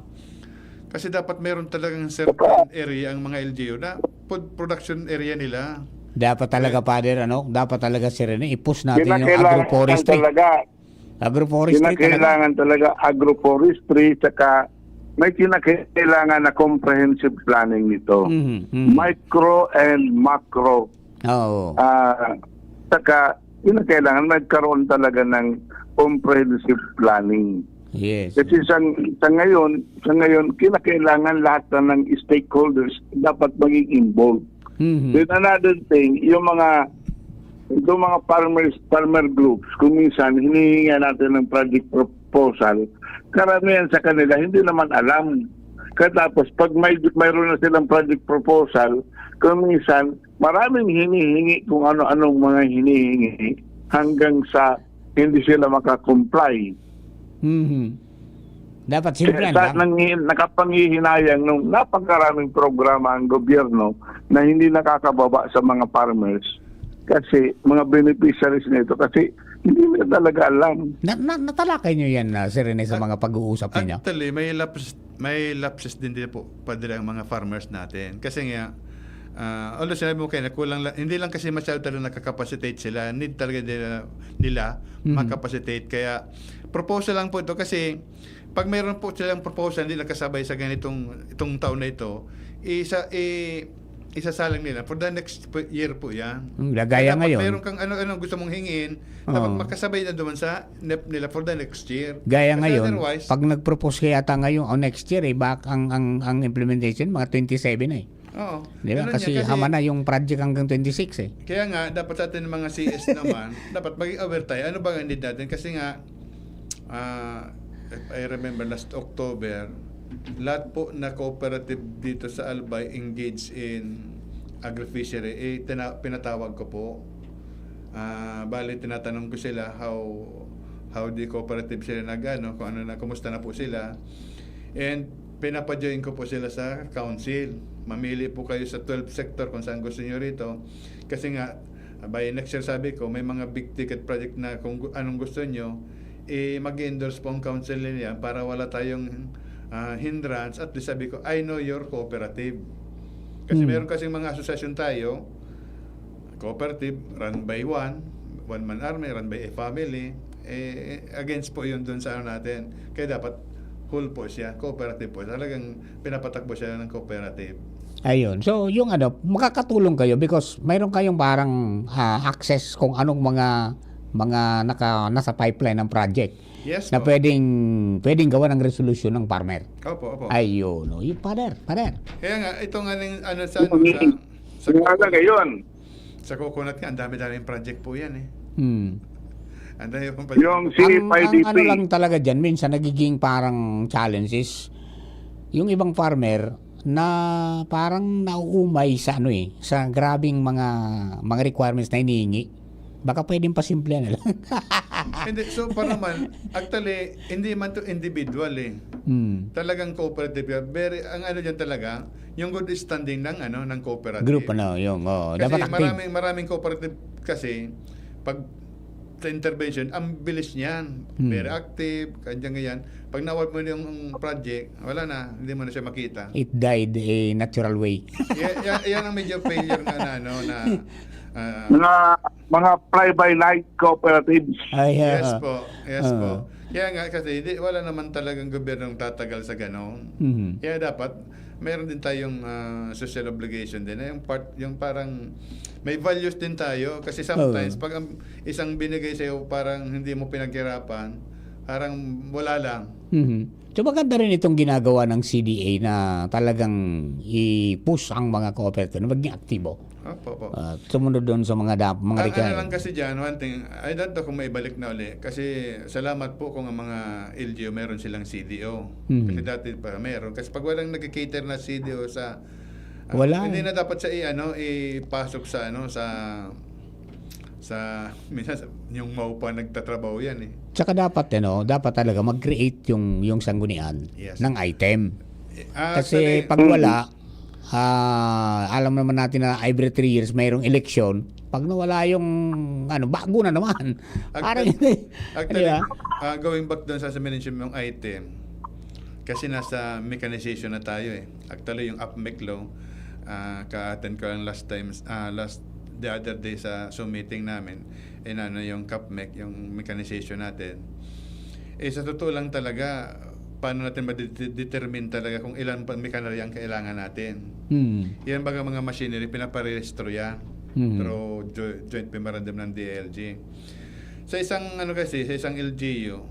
Kasi dapat meron talagang certain area ang mga L G U na food production area nila. Dapat talaga, Father, ano? Dapat talaga, Sir Rene, i-push natin yung Kinakailangan agroforestry. Talaga, Agroforestry talaga. Kinakailangan talaga agroforestry, saka may kinakailangan na comprehensive planning nito. Mhm, mhm. Micro and macro. Oo. Ah, saka kinakailangan magkaroon talaga ng comprehensive planning. Yes. Kasi sa, sa ngayon, sa ngayon, kinakailangan lahat na ng stakeholders dapat maging involved. Mhm. Then another thing, yung mga itong mga farmers, farmer groups, kung minsan hinihingi natin ng project proposal, karamihan sa kanila hindi naman alam. Katapos pag may mayroon na silang project proposal, kung minsan maraming hinihingi kung ano-anong mga hinihingi hanggang sa hindi sila makakomply. Mhm. Dapat simple Kaya lang. sa nang nakapanghihinayang nung napakaraming programa ang gobyerno na hindi nakakababa sa mga farmers kasi mga beneficiaries nito kasi hindi nila talaga alam. Na, na, natalakay nyo yan, ah, Sir Rene, sa mga pag-uusap ninyo? Actually, may lapses, may lapses din din po, Padre, ang mga farmers natin. Kasi nga, ah, although sinabi mo kayo na kulang lang, hindi lang kasi masyado talaga nakakapacitate sila, need talaga nila, nila Mhm. makapacitate. Kaya, proposal lang po ito kasi pag mayroon po silang proposal, hindi nakasabay sa ganitong itong taon na ito, isa, eh, isasalang nila for the next po, year po yan. Hmm, gaya Dapat ngayon. Meron kang ano-ano gusto mong hingin, dapat Oo. makasabay na duman sa N E P nila for the next year. Gaya Kasi ngayon, otherwise, pag nag-propose ka yata ngayon o next year, eh, bak ang, ang, ang implementation, mga twenty-seven na eh. Oo. Di ba? Ganun Kasi, yan, kasi hama na yung project hanggang twenty-six eh. Kaya nga, dapat sa ating mga C S naman, dapat maging aware tayo. Ano ba ang need natin? Kasi nga, ah, if I remember last October, lahat po na cooperative dito sa Albay engaged in agri-fishery, eh, tina- pinatawag ko po. Ah, bali, tinatanong ko sila how how the cooperative sila nag-ano, kung ano na, kumusta na po sila. And pinapa-join ko po sila sa council. Mamili po kayo sa twelve sector kung saan gusto nyo rito. Kasi nga, by next year sabi ko, may mga big ticket project na kung gu- anong gusto nyo, eh, mag-endorse po ang council nila para wala tayong ah, hindrance. At least sabi ko, "I know your cooperative." Kasi Hmm. meron kasing mga asosasyon tayo, cooperative, run by one, one-man army, run by a family. Eh, against po yun dun sa ano natin. Kaya dapat whole po siya, cooperative po. Talagang pinapatakbo siya ng cooperative. Ayun. So, yung ano, makakatulong kayo because mayroon kayong parang ah, access kung anong mga mga naka, nasa pipeline ng project Yes na po. pwedeng pwedeng gawa ng resolution ng farmer. Opo, opo. Ayun, no. Yung father, father. Kaya nga, ito nga ning, ano, sa, ano, sa, sa, Yung talaga yun. Sa coconut nga, ang dami-daming project po yan eh. Hmm. Ang dami pong Yung project. Ang, ang C five D P. ano lang talaga dyan, minsan nagiging parang challenges. Yung ibang farmer na parang nauumay sa ano eh, sa grabing mga mga requirements na hinihingi. Baka pwedeng pasimplihan na lang. Hindi, so pa naman, actually, hindi man to individual eh. Hmm. Talagang cooperative yan. Very, ang ano dyan talaga, yung good standing ng, ano, ng cooperative. Group ano, yung oh, Kasi dapat active. maraming, maraming cooperative kasi, pag sa intervention, ang bilis niyan. Hmm. Very active, kanya yan. Pag nawad mo yung project, wala na, hindi mo na siya makita. It died a natural way. Yan, yan, yan ang medyo failure na, na, ano, na, ah, Mga mga fly-by-night cooperatives. Ay, Yes ah, po. Yes ah. po. Kaya nga kasi hindi, wala naman talagang gobyernong tatagal sa ganon. Mhm. Kaya dapat meron din tayong ah, social obligation din. Yung part, yung parang may values din tayo kasi sometimes Oo. pag ang isang binigay sa'yo parang hindi mo pinaghirapan, parang wala lang. Mhm. So maganda rin itong ginagawa ng C D A na talagang i-push ang mga cooperative na maging aktibo. Opo, opo. At sumunod doon sa mga dap, mga Ang ano requirements. lang kasi dyan, one thing, I don't know kung maibalik na uli. Kasi salamat po kung ang mga L G U meron silang C D O. Mhm. Kasi dati pa meron. Kasi pag walang nag-cater na C D O sa... ah, Wala Hindi eh. na dapat siya i-ano, ipasok sa ano, sa... sa minsan sa- yung MOU pa nagtatrabaho yan eh. Tsaka dapat ano, dapat talaga mag-create yung yung sanggunian Yes. ng item. Ah, Kasi actually, pag wala, ah, alam naman natin na every three years mayroong eleksyon. Pag nawala yung ano, bago na naman. Parang Actually, di ba? ah, going back doon sa, sa mention mong item, kasi nasa mechanization na tayo eh. Actually, yung APMEC law, ah, ka-attend ko lang last time, ah, last, the other day sa Zoom meeting namin, inano yung CAPMEC, yung mechanization natin. Eh, sa totoo lang talaga, paano natin ma-determine talaga kung ilan pa makinarya ang kailangan natin? Hmm. Yan baga mga machinery, pinaparehistro yan Mhm. through jo- joint memorandum ng D I L G. Sa isang ano kasi, sa isang L G U,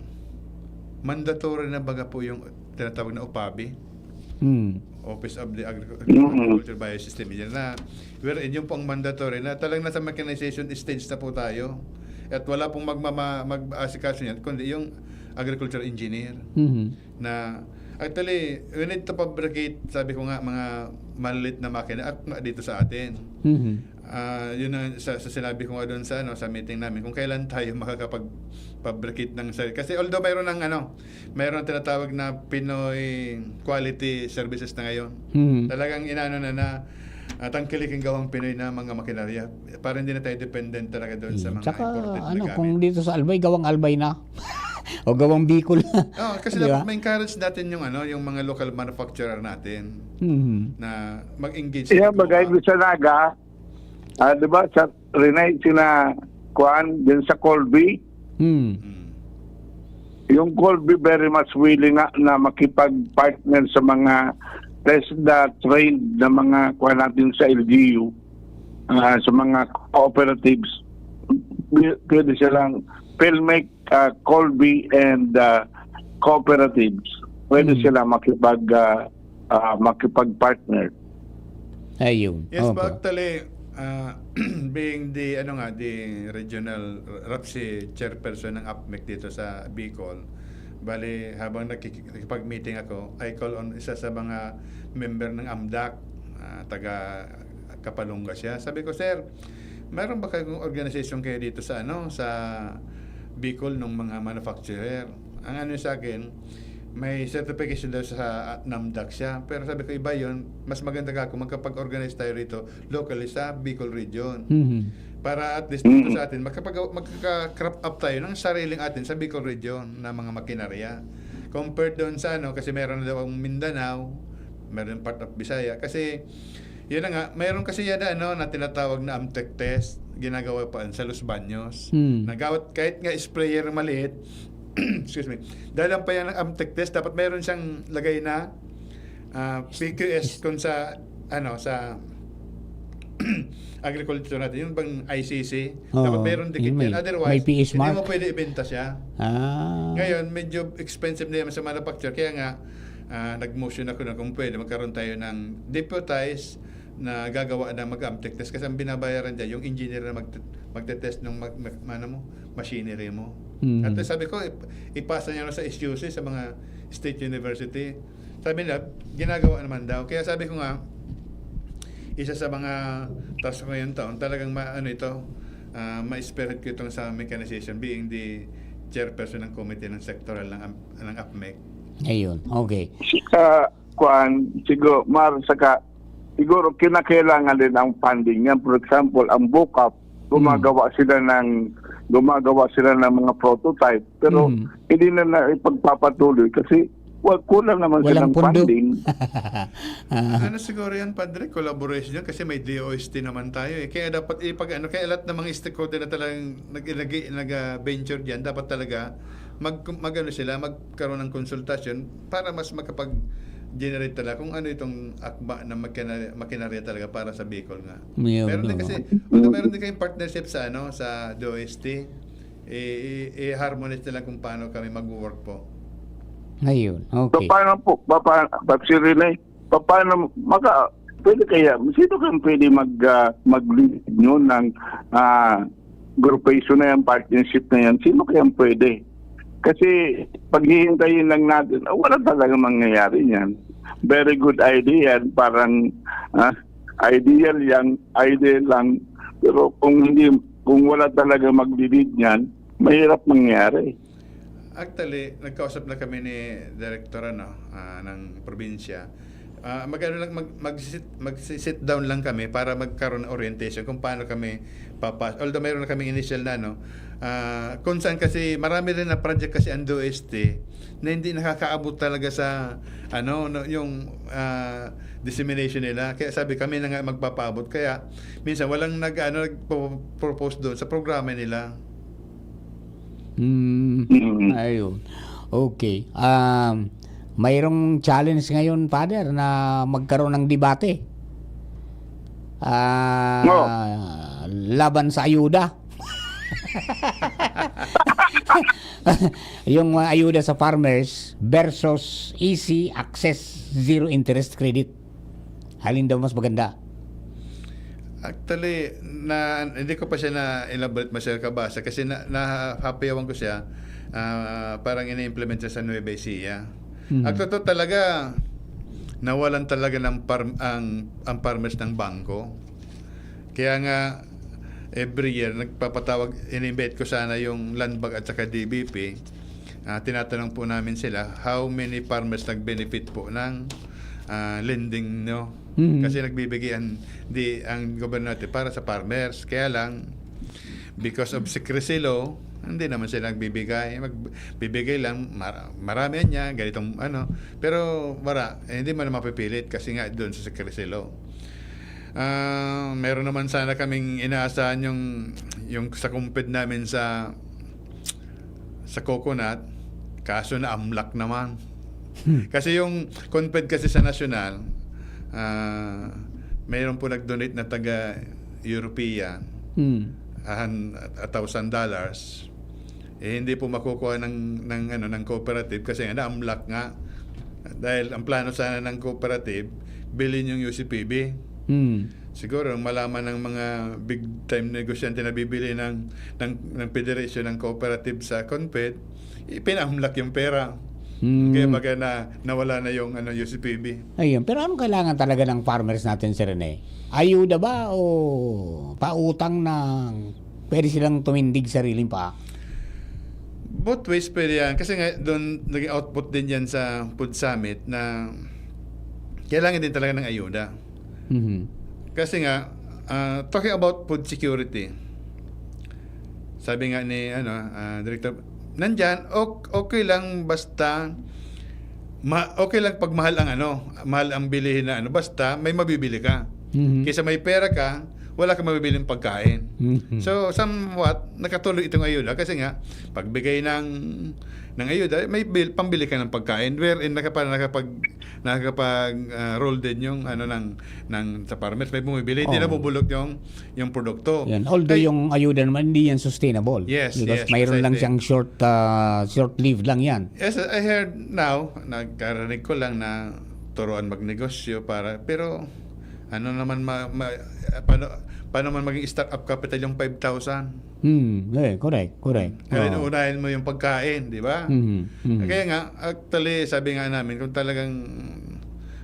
mandatory na baga po yung tinatawag na OPABI, Hmm. Office of the Agricu- Mhm. Agriculture Biosystem Engineer na wherein yung pong mandatory na talagang nasa mechanization stage na po tayo at wala pong magmama, mag-aasikaso niyan kundi yung agriculture engineer Mhm. na actually we need to fabricate, sabi ko nga, mga maliit na makina at nga dito sa atin. Mhm. Ah, yun ang sa, sa sinabi ko nga doon sa ano sa meeting namin kung kailan tayo makakapag-fabricate ng sarili. Kasi although mayroon ng ano, mayroon tinatawag na Pinoy quality services na ngayon. Mhm. Talagang inano na na at ang kiliking gawang Pinoy na mga makinarya para hindi na tayo dependent talaga doon sa Hmm. mga Tsaka imported na ano, gamit. Kung dito sa Albay, gawang Albay na. O gawang Bicol na. Oh, kasi Di ba? dapat ma-encourage natin yung ano, yung mga local manufacturer natin Mhm. na mag-engage Kaya sa bagay gumawa. Sa Naga, ah, di ba, sa Rene, sina Kuan, din sa Colby, Hmm. Mm. yung Colby very much willing nga na makipag-partner sa mga test the trend na mga kuha natin sa L G U, ah, sa mga cooperatives, pwede silang Pelmec, ah, Colby, and, ah, cooperatives. Pwede Hmm. sila makipag, ah, ah, makipag-partner. Ayun. Yes po, Opo. actually, ah, being the, ano nga, the regional RAPSI chairperson ng APMEC dito sa Bicol, bali, habang nakiki-, nakikipag-meeting ako, I call on isa sa mga member ng AMDAC, ah, taga Kapalunga siya. Sabi ko, "Sir, meron ba kayong organisasyon kayo dito sa, ano, sa Bicol ng mga manufacturer?" Ang ano sa akin, may certification daw sa, ah, NAMDAC siya. Pero sabi ko, "Iba yun. Mas maganda ka kung magkapag-organize tayo rito locally sa Bicol region." Mhm. Para at least dito Mm. sa atin, magkapag-, magkaka-crop up tayo ng sariling atin sa Bicol region na mga makinarya. Compared doon sa ano, kasi meron na daw ang Mindanao, meron part of Bisaya. Kasi, yun na nga, mayroon kasi yan na ano, na tinatawag na AMTEC test, ginagawa pa sa Los Baños. Hmm. Nagawat, kahit nga sprayer maliit, excuse me, dahil lang pa yan ang AMTEC test, dapat mayroon siyang lagay na, ah, P Q S kung sa, ano, sa agriculture natin, yung bang I C C, Oo, dapat mayroon dikit yun, may, yan. Otherwise, may P S hindi mark. mo pwede ibenta siya. Ah. Ngayon, medyo expensive na yan sa manufacturer. Kaya nga, ah, nag-motion ako na kung pwede magkaroon tayo ng deputized na gagawa ng mag-AMTEC test. Kasi ang binabayaran dyan, yung engineer na magte-, magte-test ng mag-, mag-, ano mo, machinery mo. Mm. At sabi ko, ip-, ipasa niyo na sa S U C, sa mga state university. Sabi nila, ginagawa naman daw. Kaya sabi ko nga, isa sa mga task ko ngayong taon, talagang ma-, ano ito, ah, ma-spearhead ko itong sa mechanization, being the chairperson ng committee ng sectoral ng am-, ng APMEC. Ayun, okay. Si, ah, kuwan, siguro, Mar, saka, siguro kinakailangan din ang funding niyan. For example, ang BOCAP, gumagawa sila ng, gumagawa sila ng mga prototype, pero Mm. hindi na, na ipagpapatuloy kasi wa-, kulang naman Walang silang pondo. funding. Ah. Ano siguro yan, Padre? Collaboration yan kasi may D O S T naman tayo eh. Kaya dapat ipag-, ano, kaya lahat ng mga stakeholder na talagang nag-, nag-, nag-, ah, venture dyan, dapat talaga mag-, mag-ano sila, magkaroon ng konsultasyon para mas makapag-generate talaga kung ano itong akba na makina-, makinarya talaga para sa Bicol nga. Yun, Meron din oo. kasi, although meron din kayong partnership sa, ano, sa D O S T, i-, i-, i-harmonize nila kung paano kami mag-work po. Ayun, So, okay. paano po, pa-, pa-, pa-, si Rene, pa-, paano maka-, pwede kaya, sino kaya pwede mag, ah, mag-lead nyo ng, ah, groupation na yan, partnership na yan? Sino kaya pwede? Kasi paghihintayin lang natin, ah, wala talaga mangyayari niyan. Very good idea yan. Parang, ah, ideal yan, ideal lang. Pero kung hindi, kung wala talaga maglilid niyan, mahirap mangyari. Actually, nagkausap na kami ni Direktor, ano, ah, ng probinsya. Ah, mag-ano lang, mag-, mag-sit, mag-sit down lang kami para magkaroon ng orientation kung paano kami papas-, although mayroon na kaming initial na, ano, ah, kung saan kasi marami rin na project kasi ang D O S T na hindi nakakaabot talaga sa, ano, no, yung, ah, dissemination nila. Kaya sabi, kami na nga magpapaabot. Kaya minsan walang nag-, ano, nagpo-propose doon sa programa nila. Hmm. Mm. Ayun. Okay. Um, mayroong challenge ngayon, Father, na magkaroon ng debate. Ah, No. laban sa ayuda. Yung mga ayuda sa farmers versus easy access, zero interest credit. Alin daw mas maganda? Actually, na, hindi ko pa siya na-elaborate masyado kabasa kasi na, nahahapayawan ko siya, ah, parang ini-implement siya sa Nueva Ecija. Mhm. Ang totoo talaga, nawalan talaga ng par-, ang, ang farmers ng bangko. Kaya nga, every year, nagpapatawag, ini-invite ko sana yung Land Bank at saka D B P. Ah, tinatanong po namin sila, how many farmers nag-benefit po ng, ah, lending, no? Mhm. Kasi nagbibigay ang, di, ang gobyerno natin para sa farmers. Kaya lang, because of secrecy law, hindi naman sila nagbibigay. Magbibigay lang, mar-, marami yan niya, ganitong ano. Pero wala, eh, hindi mo na mapipilit kasi nga doon sa secrecy law. Ah, meron naman sana kaming inaasahan yung, yung sa kumpid namin sa, sa coconut, kaso na-amlak naman. Hmm. Kasi yung CONFED kasi sa nasyonal, ah, mayroon po nag-donate na taga European, Hmm. a hun-, a thousand dollars. Eh, hindi po makukuha ng, ng, ano, ng cooperative kasi nga na-amlak nga. Dahil ang plano sana ng cooperative, bilhin yung U C P B. Hmm. Siguro, nung malaman ng mga big time negosyante na bibili ng, ng, ng federation ng cooperative sa CONFED, ipinaamlak yung pera. Hmm. Kaya baga na, nawala na yung, ano, U C P B. Ayun. Pero anong kailangan talaga ng farmers natin, Sir Rene? Ayuda ba o pautang na pwede silang tumindig sariling paa? Both ways pwede yan. Kasi nga, doon, naging output din yan sa Food Summit na kailangan din talaga ng ayuda. Mhm. Kasi nga, ah, talking about food security, sabi nga ni, ano, ah, Director, nandyan, ok-, okay lang basta ma-, okay lang pag mahal ang, ano, mahal ang bilihin na, ano, basta may mabibili ka. Mhm. Kaysa may pera ka, wala kang mabibiling pagkain. Mhm. So, somewhat, nakatulong itong ayuda kasi nga, pagbigay ng, ng ayuda, may bil-, pambili ka ng pagkain, wherein nakapa-, nakapag-, nakapag, ah, roll din yung, ano, ng, ng sa farmers. May bumibili, hindi Oo. nabubulok yung, yung produkto. Yan. Although Ay- yung ayuda naman, hindi yan sustainable. Yes, Because yes, mayroon lang precisely. siyang short, ah, short-lived lang yan. Yes, I heard now, nagkarinig ko lang na turuan magnegosyo para, pero ano naman ma-, ma-, paano, paano man maging start-up capital yung five thousand? Hmm, eh, correct, correct. Kaya Oo. unahin mo yung pagkain, di ba? Mhm, mhm. Kaya nga, actually, sabi nga namin, kung talagang,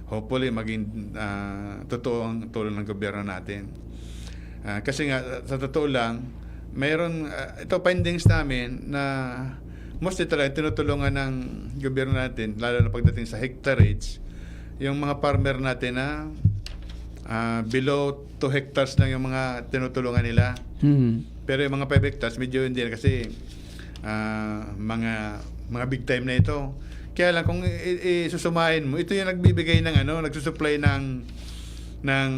hopefully, maging, ah, totoo ang tulong ng gobyerno natin. Ah, kasi nga, sa totoo lang, mayroon, ah, ito findings namin na mostly talaga tinutulungan ng gobyerno natin, lalo na pagdating sa hectarage, yung mga farmer natin na, ah, below two hectares lang yung mga tinutulungan nila. Mhm. Pero yung mga five hectares, medyo hindi na kasi, ah, mga, mga big time na ito. Kaya lang, kung i-, i-, isusumahin mo, ito yung nagbibigay ng, ano, nagsusupply ng, ng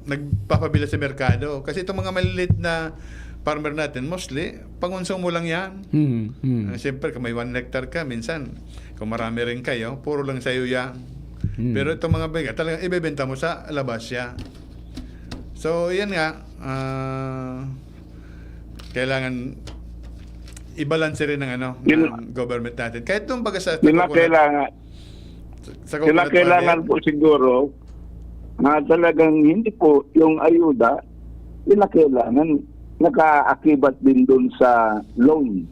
nagpapabili sa merkado. Kasi itong mga maliliit na farmer natin, mostly, pangonsumo lang yan. Mhm, mhm. Ah, siyempre, kung may one hectare ka, minsan, kung marami rin kayo, puro lang sa'yo yan. Mhm. Pero itong mga bigas, talagang ibebenta mo sa labas siya. So, yan nga, ah, kailangan i-balance rin ng, ano, Yun ng government natin. Kahit nung baga sa Yun ang coconut, kailangan. sa, sa Yun ang coconut kailangan farmer. po siguro, na talagang hindi po yung ayuda, yun ang kailangan, nakaakibat din dun sa loan.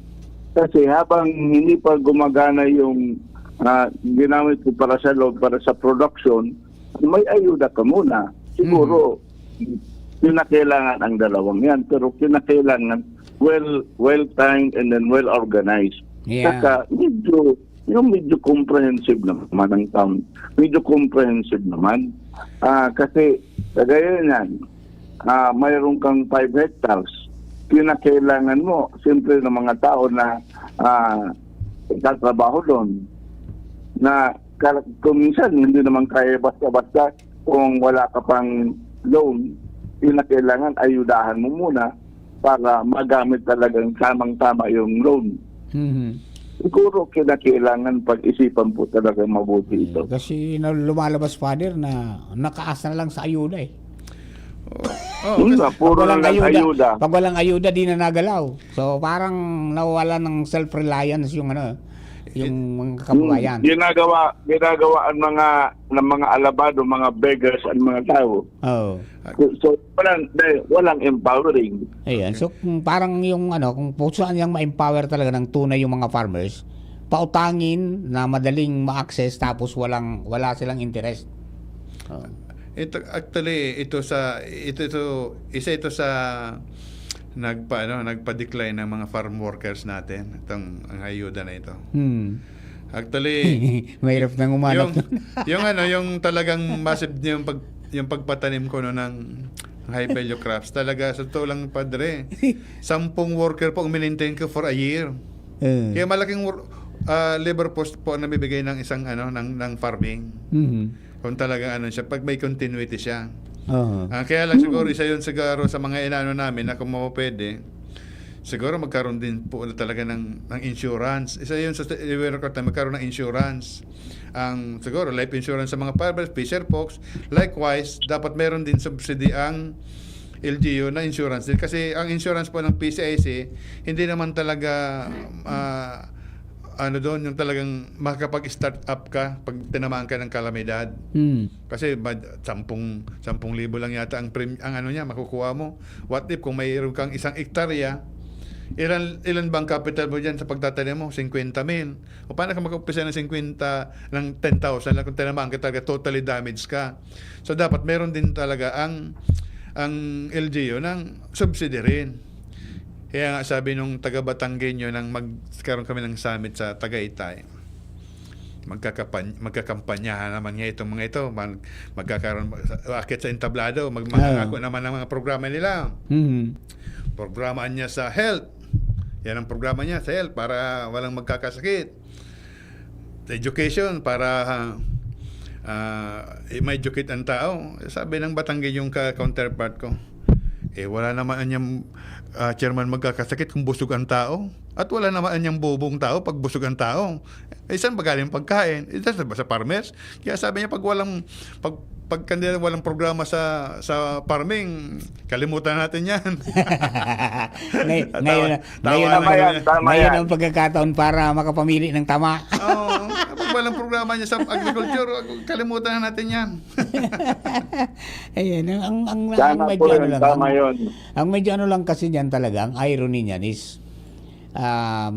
Kasi habang hindi pa gumagana yung, ah, ginamit ko para sa loan, para sa production, may ayuda ka muna. Siguro, Mhm. kinakailangan ang dalawang yan, pero kinakailangan well, well-timed and then well-organized. Yeah. Saka, medyo, yung medyo comprehensive naman ang town. Medyo comprehensive naman. Ah, kasi, kagaya niyan, ah, mayroon kang five hectares. Kinakailangan mo, siyempre, ng mga tao na, ah, nagtatrabaho doon, na kar-, kung minsan, hindi naman kaya basta-basta kung wala ka pang loan, kinakailangan ayudahan mo muna para magamit talagang tamang-tama yung loan. Mhm. Siguro kinakailangan pag-isipan po talaga mabuti Eh, ito. kasi na-, lumalabas, Father, na nakaasa na lang sa ayuda, eh. Oo. Oo, Yun kasi nga, Pag puro walang lang ayuda, ayuda. pag walang ayuda, di na nagalaw. So, parang nawawala ng self-reliance yung, ano, yung It mga kababayan. Hmm, ginagawa, ginagawa ang mga, ng mga alabado, mga beggars ang mga tao. Oo. So, so, walang, dahil walang empowering. Ayan. Okay. So, kung parang yung, ano, kung, kung saan yung ma-empower talaga ng tunay yung mga farmers, pautangin na madaling ma-access tapos walang, wala silang interest. Oo. Ito, actually, ito sa, ito, ito, isa ito sa nagpa-, ano, nagpa-decline ng mga farm workers natin, itong, ang ayuda na ito. Hmm. Actually, Mahirap nang umanap. yung, yung ano, yung talagang massive yung pag-, yung pagpatanim ko, no, ng high value crops, talaga, sa totoo lang, Padre, sampung worker po ang minentain ko for a year. Eh. Kaya malaking wor-, ah, labor force po ang nabibigay ng isang, ano, ng, ng farming. Mhm. Kung talagang ano siya, pag may continuity siya. Aha. Ah, kaya lang siguro, Hmm. isa yun siguro sa mga inaano namin na kung mapapwede, siguro magkaroon din po na talaga ng, ng insurance. Isa yun sa, sa requirement na magkaroon ng insurance. Ang, siguro, life insurance sa mga farmers, fisher folks. Likewise, dapat meron din subsidy ang L G U na insurance din. Kasi ang insurance po ng P C I C, hindi naman talaga, ah, ano doon, yung talagang makakapag-start up ka pag tinamaan ka ng kalamidad. Hmm. Kasi mad-, sampung, sampung libo lang yata ang prem-, ang ano niya, makukuha mo. What if kung mayroon kang isang ektarya, ilan, ilan bang capital mo diyan sa pagtatanim mo? Singkwenta mil. O paano ka mag-umpisa ng singkwenta, ng ten thousand lang kung tinamaan ka talaga, totally damaged ka? So dapat meron din talaga ang, ang L G U ng subsidy rin. Kaya nga sabi nung taga Batanggenyo nang magkaroon kami ng summit sa Tagaytay, magkakapan-, magkakampanyahan naman nga itong mga ito. Mag-, magkakaroon, aakyat sa entablado, mag-, Ah. mangangako naman ng mga programa nila. Mhm. Programa niya sa health. Yan ang programa niya sa health para walang magkakasakit. Education para, ah, ma-educate ang tao. Sabi ng Batanggen yung ka-, counterpart ko, "Eh, wala naman anyang, ah, chairman magkakasakit kung busog ang tao. At wala naman anyang bobong tao pag busog ang tao. Eh, saan ba galing pagkain? Eh, sa, sa farmers?" Kaya sabi niya, pag walang, pag, pag kanila walang programa sa, sa farming, kalimutan natin yan. Ngay-, Tawa- ngayon, tawa ngayon, lang Tama kami. yan, ngayon tama ang yan. pagkakataon para makapamili ng tama. Oo, pag walang programa niya sa agriculture, kalimutan na natin yan. Ayan, ang, ang, ang, Tama ang po medyo ano yun, lang, tama ang, yun. ang medyo ano lang kasi diyan talaga, ang irony niyan is, um,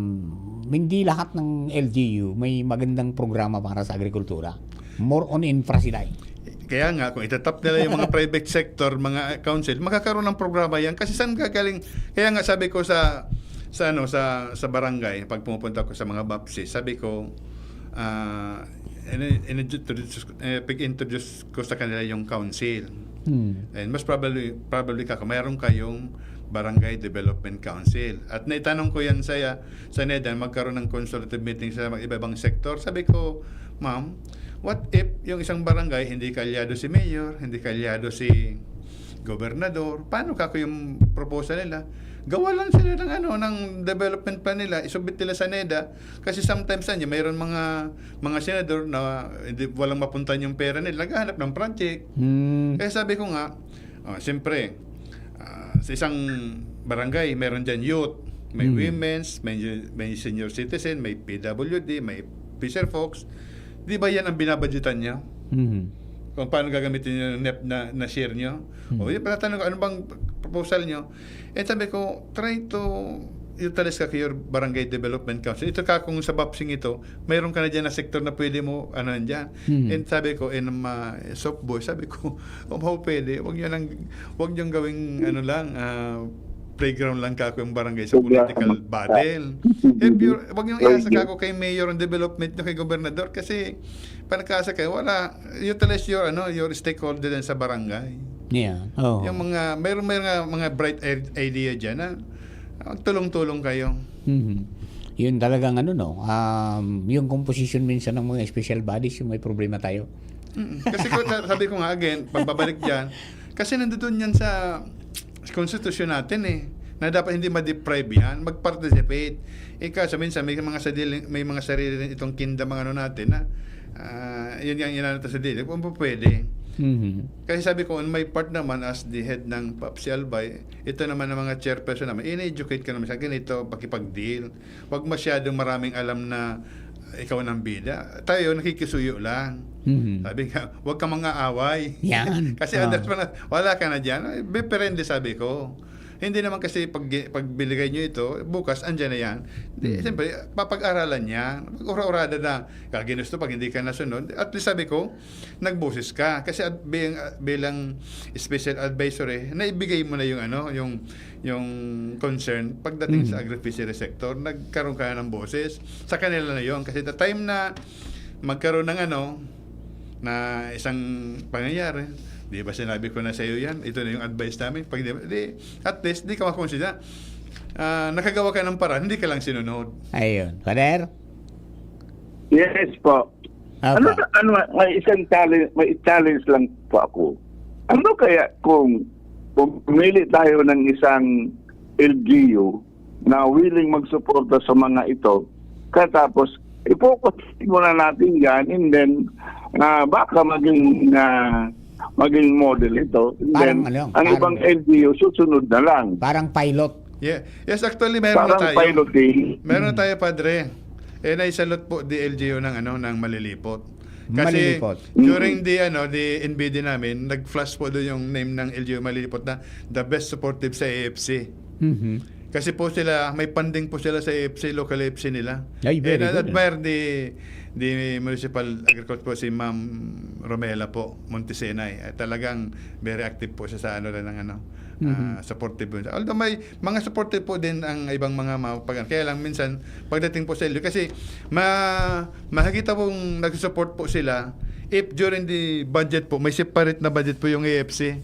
hindi lahat ng L G U may magandang programa para sa agrikultura. More on infra sila eh. Kaya nga, kung itatap nila yung mga private sector, mga council, makakaroon ng programa yan. Kasi saan gagaling? Kaya nga sabi ko sa, sa ano, sa, sa barangay, pag pumupunta ko sa mga BAPSI, sabi ko, ah, ini-, ini-introduce, eh, pag-introduce ko sa kanila yung council. Hmm. And most probably, probably kako, mayroon kayong Barangay Development Council. At naitanong ko yan sa, sa NEDA, magkaroon ng consultative meeting sa mga iba-ibang sektor. Sabi ko, "Ma'am, what if yung isang barangay, hindi kalyado si mayor, hindi kalyado si gobernador? Paano kako yung proposal nila? Gawa lang sila ng, ano, ng development plan nila, isubmit nila sa NEDA." Kasi sometimes, ano, mayroon mga, mga senador na hindi, walang mapuntahan yung pera nila, naghahanap ng project. Hmm. Kaya sabi ko nga, ah, siyempre, ah, sa isang barangay, meron dyan youth, may Hmm. women's, may, may senior citizen, may P W D, may fisher folks. Di ba yan ang binabadgetan niya? Mhm. Kung paano gagamitin yung NEP na, na share nyo? Hmm. O yun, pala tanong ko, "Ano bang proposal nyo?" Eh, sabi ko, "Try to utilize ka your barangay development council." Ito ka, kung sa BAPSI ito, mayroon ka na dyan na sektor na pwede mo, ano, dyan. Hmm. And sabi ko, in my soft voice, sabi ko, "Kung how pwede, wag nyo nang, wag nyo gawing, ano lang, ah, playground lang kako yung barangay sa Playground. political battle. If you're, wag nyo iasa kako kay mayor ang development nyo, kay gobernador, kasi pagkasa kayo, wala, utilize your, ano, your stakeholder din sa barangay." Yeah. Oh. Yung mga, mayroon, mayroon nga mga bright i-, idea dyan na magtulong-tulong kayo. Mhm. Yun talagang ano, no, um, yung composition minsan ng mga special bodies, yung may problema tayo. Mm. Kasi ko, sa-, sabi ko nga again, pagbabalik dyan, kasi nandoon yan sa konstitusyon natin eh, na dapat hindi ma-deprive yan, mag-participate. Ika, sa minsan, may mga sarili, may mga sarili rin itong kinda mga ano natin na, ah, yun nga ang inano sa dili, kung pa pwede. Mhm. Kasi sabi ko, on my part naman as the head ng BAPSI Albay, ito naman ang mga chairperson naman, ini-educate ka naman sa ganito, pakipag-deal. Huwag masyadong maraming alam na ikaw nang bida. Tayo, nakikisuyo lang. Mhm. Sabi nga, "Huwag ka mang aaway." Yan. Kasi Ah. others pa na, wala ka na dyan. Ay, be friendly, sabi ko. Hindi naman kasi pag, pag binigay nyo ito, bukas, andyan na yan. Di, Hmm. siyempre, papag-aralan yan. Pag ura-urada na, kaginusto pag hindi ka nasunod, at least sabi ko, nagboses ka. Kasi ad-, bilang, bilang special advisory, naibigay mo na yung, ano, yung, yung concern pagdating Mhm. sa agri-fishery sector, nagkaroon ka na ng boses. Sa kanila na yun. Kasi the time na magkaroon ng, ano, na isang pangyayari, di ba sinabi ko na sa iyo yan? Ito na yung advice namin. Pag di, di, at least, di ka makonsider. Ah, nakagawa ka ng paraan, hindi ka lang sinunod. Ayun. Father? Yes po. Apa. Ano, ano, may isang challenge, may challenge lang po ako. Ano kaya kung pumili tayo ng isang L G U na willing magsuporta sa mga ito. Katapos, i-focus muna natin yan, and then, ah, baka maging, ah, maging model ito. And Parang then, ano, ang parang ibang L G U susunod na lang. Parang pilot. Yeah. Yes, actually, meron na Parang tayo. piloting. Meron na tayo, Padre. Eh, naisalot po di L G U ng, ano, ng Malilipot. Kasi Malilipot. during the, ano, the N B D namin, nag-flash po doon yung name ng L G U Malilipot na the best supportive sa A F C. Mhm. Kasi po sila, may funding po sila sa A F C, local A F C nila. Ay, very And I good, ah. admire the, the municipal agriculture po, si Ma'am Romela po, Montesenay. Eh, talagang very active po siya sa ano rin ng ano, Mhm. ah, supportive po. Although may mga supportive po din ang ibang mga mapag-, kaya lang minsan pagdating po sa L G U, kasi ma-, makikita pong nag-support po sila if during the budget po, may separate na budget po yung A F C.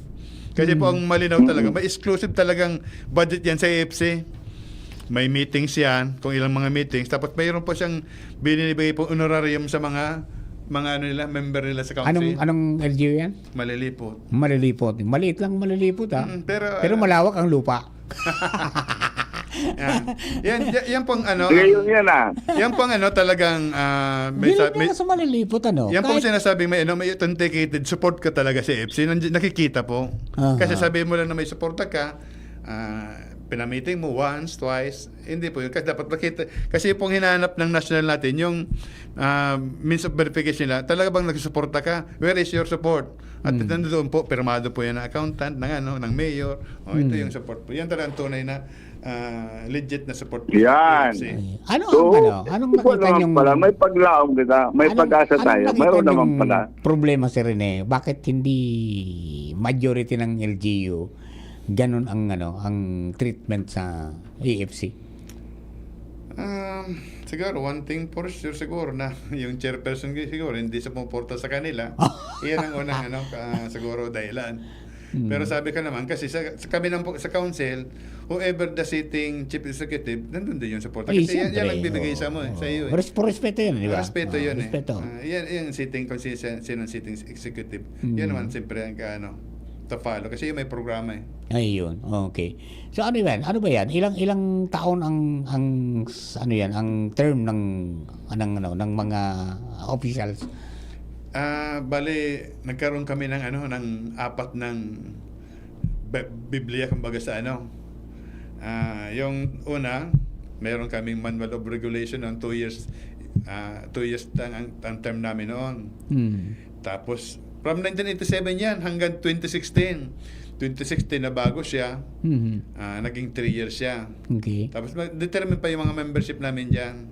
Kasi po Hmm. ang malinaw talaga, Hmm. may exclusive talagang budget yan sa A F C. May meetings yan, kung ilang mga meetings. Tapos mayroon po siyang binibigay po honorarium sa mga, mga ano nila, member nila sa council. Anong, anong L G U yan? Malilipot. Malilipot. Maliit lang Malilipot, ha? Mm, pero, Pero ah, malawak ang lupa. Yan. Yan, yan, yan pong ano, Ngayon ang, yan, ah. yan pong ano, talagang, ah, may Dili sa-, may, na sa Malilipot, ano? yan pong Kahit sinasabing may, ano, may authenticated support ka talaga sa A F C. Nandi-, nakikita po. Aha. Kasi sabi mo lang na may suporta ka, ah, pinamiting mo once, twice, hindi po yun. Kasi dapat makita, kasi pong hinahanap ng national natin, yung, ah, means of verification nila, talaga bang nagsusuporta ka? Where is your support? At Hmm. nandoon po, pirmado po yan ng accountant, ng ano, ng mayor. O, ito Hmm. yung support po. Yan talaga ang tunay na, ah, legit na support po. Yan. Kasi Ay, ano So, ang ano? Anong ito nakita naman niyong pala, may paglaom kita, may Anong, pag-asa anong tayo, nakita mayroon naman niyong pala. problema, Sir Rene? Bakit hindi majority ng L G U ganun ang ano, ang treatment sa A F C? Um, siguro, one thing for sure siguro na yung chairperson ko siguro hindi sumuporta sa kanila. Iyan ang unang ano, ka-, siguro dahilan. Hmm. Pero sabi ko naman, kasi sa, sa kami ng, sa council, whoever the sitting chief executive, nandun din yung suporta. Ay, Kasi yan, yan siyempre. ang bibigay sa mo, eh, Oo. sa iyo, eh. Res-, respeto yun, di ba? Respeto Oo, yun, eh. respeto. Ah, yan, yung sitting, kung si-, sino ang sitting executive. Hmm. Yan naman, siyempre, ang ka-, ano, to follow. Kasi yung may programa, eh. Ayun, okay. So, ano yan? Ano ba yan? Ilang, ilang taon ang, ang, s-, ano yan, ang term ng, ng, ano, ng mga officials? Ah, bali, nagkaroon kami ng, ano, ng apat ng Bi-, Biblia, kumbaga, sa ano. Ah, yung una, meron kaming manual of regulation ng two years, ah, two years lang ang, ang term namin noon. Hmm. Tapos, from nineteen eighty-seven yan hanggang twenty sixteen. Twenty sixteen, nabago siya. Mhm. Ah, naging three years siya. Okay. Tapos, ma-, determine pa yung mga membership namin dyan.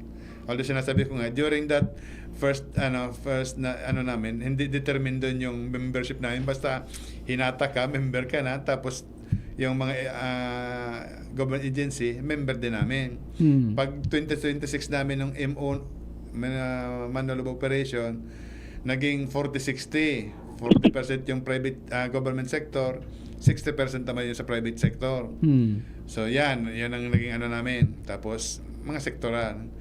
Although sinasabi ko nga, during that first, ano, first na, ano namin, hindi determined doon yung membership namin. Basta hinata ka, member ka na, tapos yung mga, ah, government agency, member din namin. Hmm. Pag twenty twenty-six namin ng M O, man-, ah, Manual of Operation, naging forty sixty. Forty percent yung private, ah, government sector, sixty percent naman yung sa private sector. Hmm. So, yan. Yan ang naging ano namin. Tapos, mga sektoral.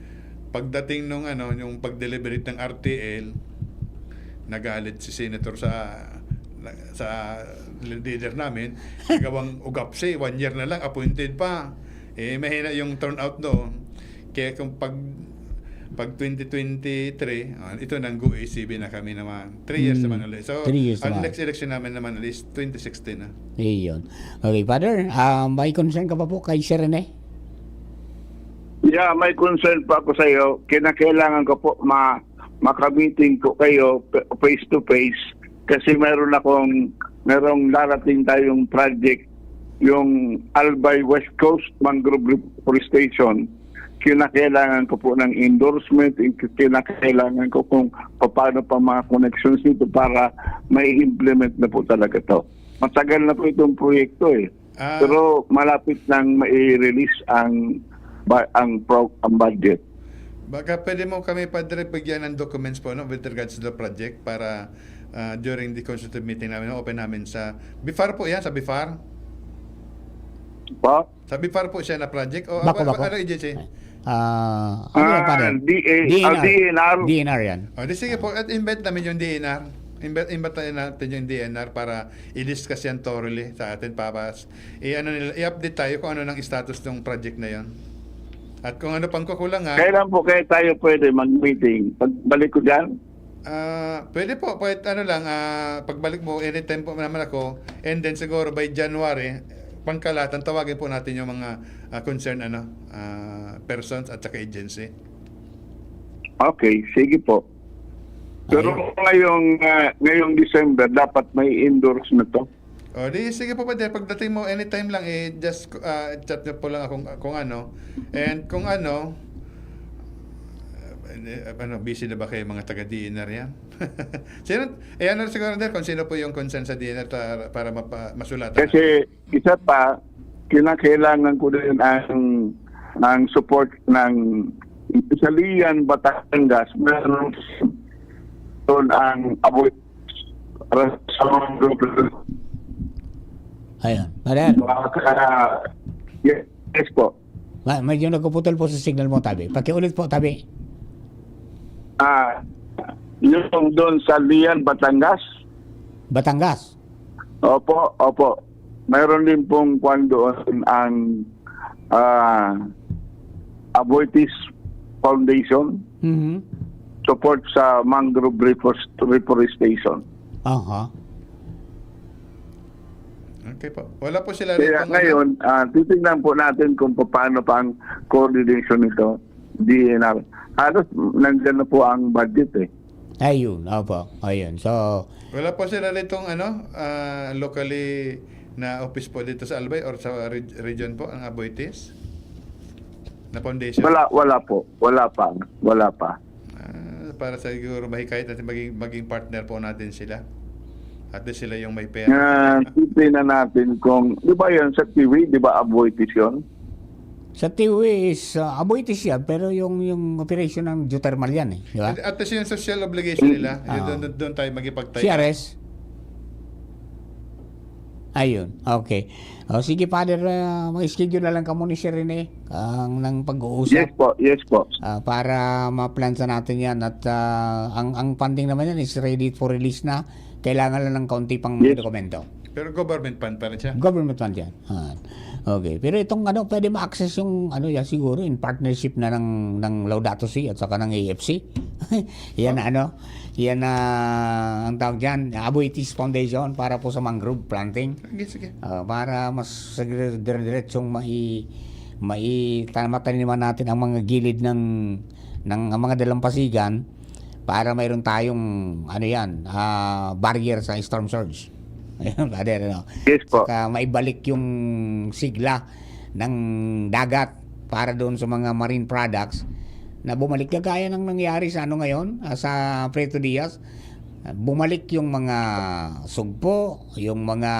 Pagdating nung ano, yung pag-deliberate ng R T L, nagalit si Senator sa, sa leader namin. Nagawang ugapsi, one year na lang, appointed pa. Eh, mahina yung turnout doon. Kaya kung pag, pag twenty twenty-three, ah, ito nang-go A C B na kami naman. Three years Hmm. naman ulit. So, Three years ang naman. next election namin naman ulit is twenty sixteen na. Iyon. Okay, Father, ah, may concern ka pa po kay Sir Rene? Yeah, may concern pa ako sa iyo. Kinakailangan ko po ma-, makamiting po kayo p-, face to face kasi meron akong, merong darating tayong project, yung Albay West Coast Mangrove Reforestation. Kinakailangan ko po ng endorsement, kinakailangan ko kung paano pa mga connections nito para mai-implement na po talaga to. Matagal na po itong proyekto eh. Ah. Pero malapit nang mai-release ang ba-, ang pro-, ang budget. Baka pwede mo kami, Padre, bigyan ng documents po, no, with regards to the project para, ah, during the consultative meeting namin, open namin sa BIFAR po yan, sa BIFAR? Po? Sa BIFAR po siya na project? O Bako, ano, bako. ano agency? Ah, ano yan, Ah, Padre? D A, ah, D N R. D N R. D N R yan. O, di sige po, at invite namin yung D N R. Invite, invite natin yung D N R para i-discuss yan thoroughly sa atin, papas. I-ano nila, i-update tayo kung ano nang status ng project na yan. At kung ano pang kukulangan, Kailan po kaya tayo pwede mag-meeting? Pagbalik ko dyan? Ah, pwede po, pwede ano lang, ah, pagbalik mo, anytime po naman ako. And then siguro by January, pangkalahatan, tawagin po natin yung mga ah, concerned ano, ah, persons at saka agency. Okay, sige po. Pero Ayun. ngayong ah, ngayong December, dapat may endorse na to. O di, sige po, pwede. Pagdating mo, anytime lang, eh, just ah, chat niyo po lang akong, kung ano. And kung ano, eh, ano, busy na ba kayo mga taga-D E N R yan? Sino, eh, ano siguro din kung sino po yung concern sa D E N R para, para mapa, masulatan? Kasi isa pa, kinakailangan ko din ang ang support ng Salian, Batangas, meron doon ang abo sa mga group. Ayan. Father, Baka, yes, yes po. ma- medyo nagpuputol po sa signal mo, tabi. Pakiulit po, tabi. Ah, yung doon sa Lian, Batangas. Batangas. Opo, opo. Mayroon din pong kwan doon ang ah, Aboitiz Foundation Mhm. support sa mangrove reforest- reforestation. Aha. Okay po. Wala po sila Kaya ritong ngayon, ah, titingnan po natin kung paano pa ang coordination nito, D N R. Halos nandyan na po ang budget eh. Ayun, opo. Ayun. So, Wala po sila ritong ano, ah, locally na office po dito sa Albay or sa reg- region po, ang Aboitiz na foundation? Wala, wala po. Wala pa. Wala pa. Ah, para sa siguro mahikayat natin maging, maging partner po natin sila. At least sila yung may pera. Uh, titingnan natin kung, di ba yan sa T V, di ba Aboitiz yun? Sa T V is uh, Aboitiz yan, pero yung yung operation ng geothermal yan eh, di ba? At least yung social obligation nila, Ah. yun, doon, doon tayo magipagtay. C R S. Ayun, okay. O, sige, Father, ah, mag-schedule na lang kamo ni Sir Rene ang nang pag-uusap Yes po, yes po. ah, para ma-plan sa natin yan. At ah, ang, ang funding naman yan is ready for release na. Kailangan lang ng kaunti pang mga Yes. dokumento. Pero government fund pa rin siya. Government fund yan. Ah, okay. Pero itong ano, pwede ma-access yung ano yan siguro in partnership na ng, ng Laudato Si at saka ng A F C. Yan na ano, yan na ang tawag dyan, Aboitiz Foundation para po sa mangrove planting. Sige, sige. Ah, para mas sagre- dire-diretsong mai mai ta- mataniman natin ang mga gilid ng ng ang mga dalampasigan para mayroon tayong ano yan, ah, barrier sa storm surge. Ayun, Father, ano? Yes po. Saka maibalik yung sigla ng dagat para doon sa mga marine products na bumalik kagaya ng nangyari sa ano ngayon, ah, sa Prieto Diaz. Ah, bumalik yung mga sugpo, yung mga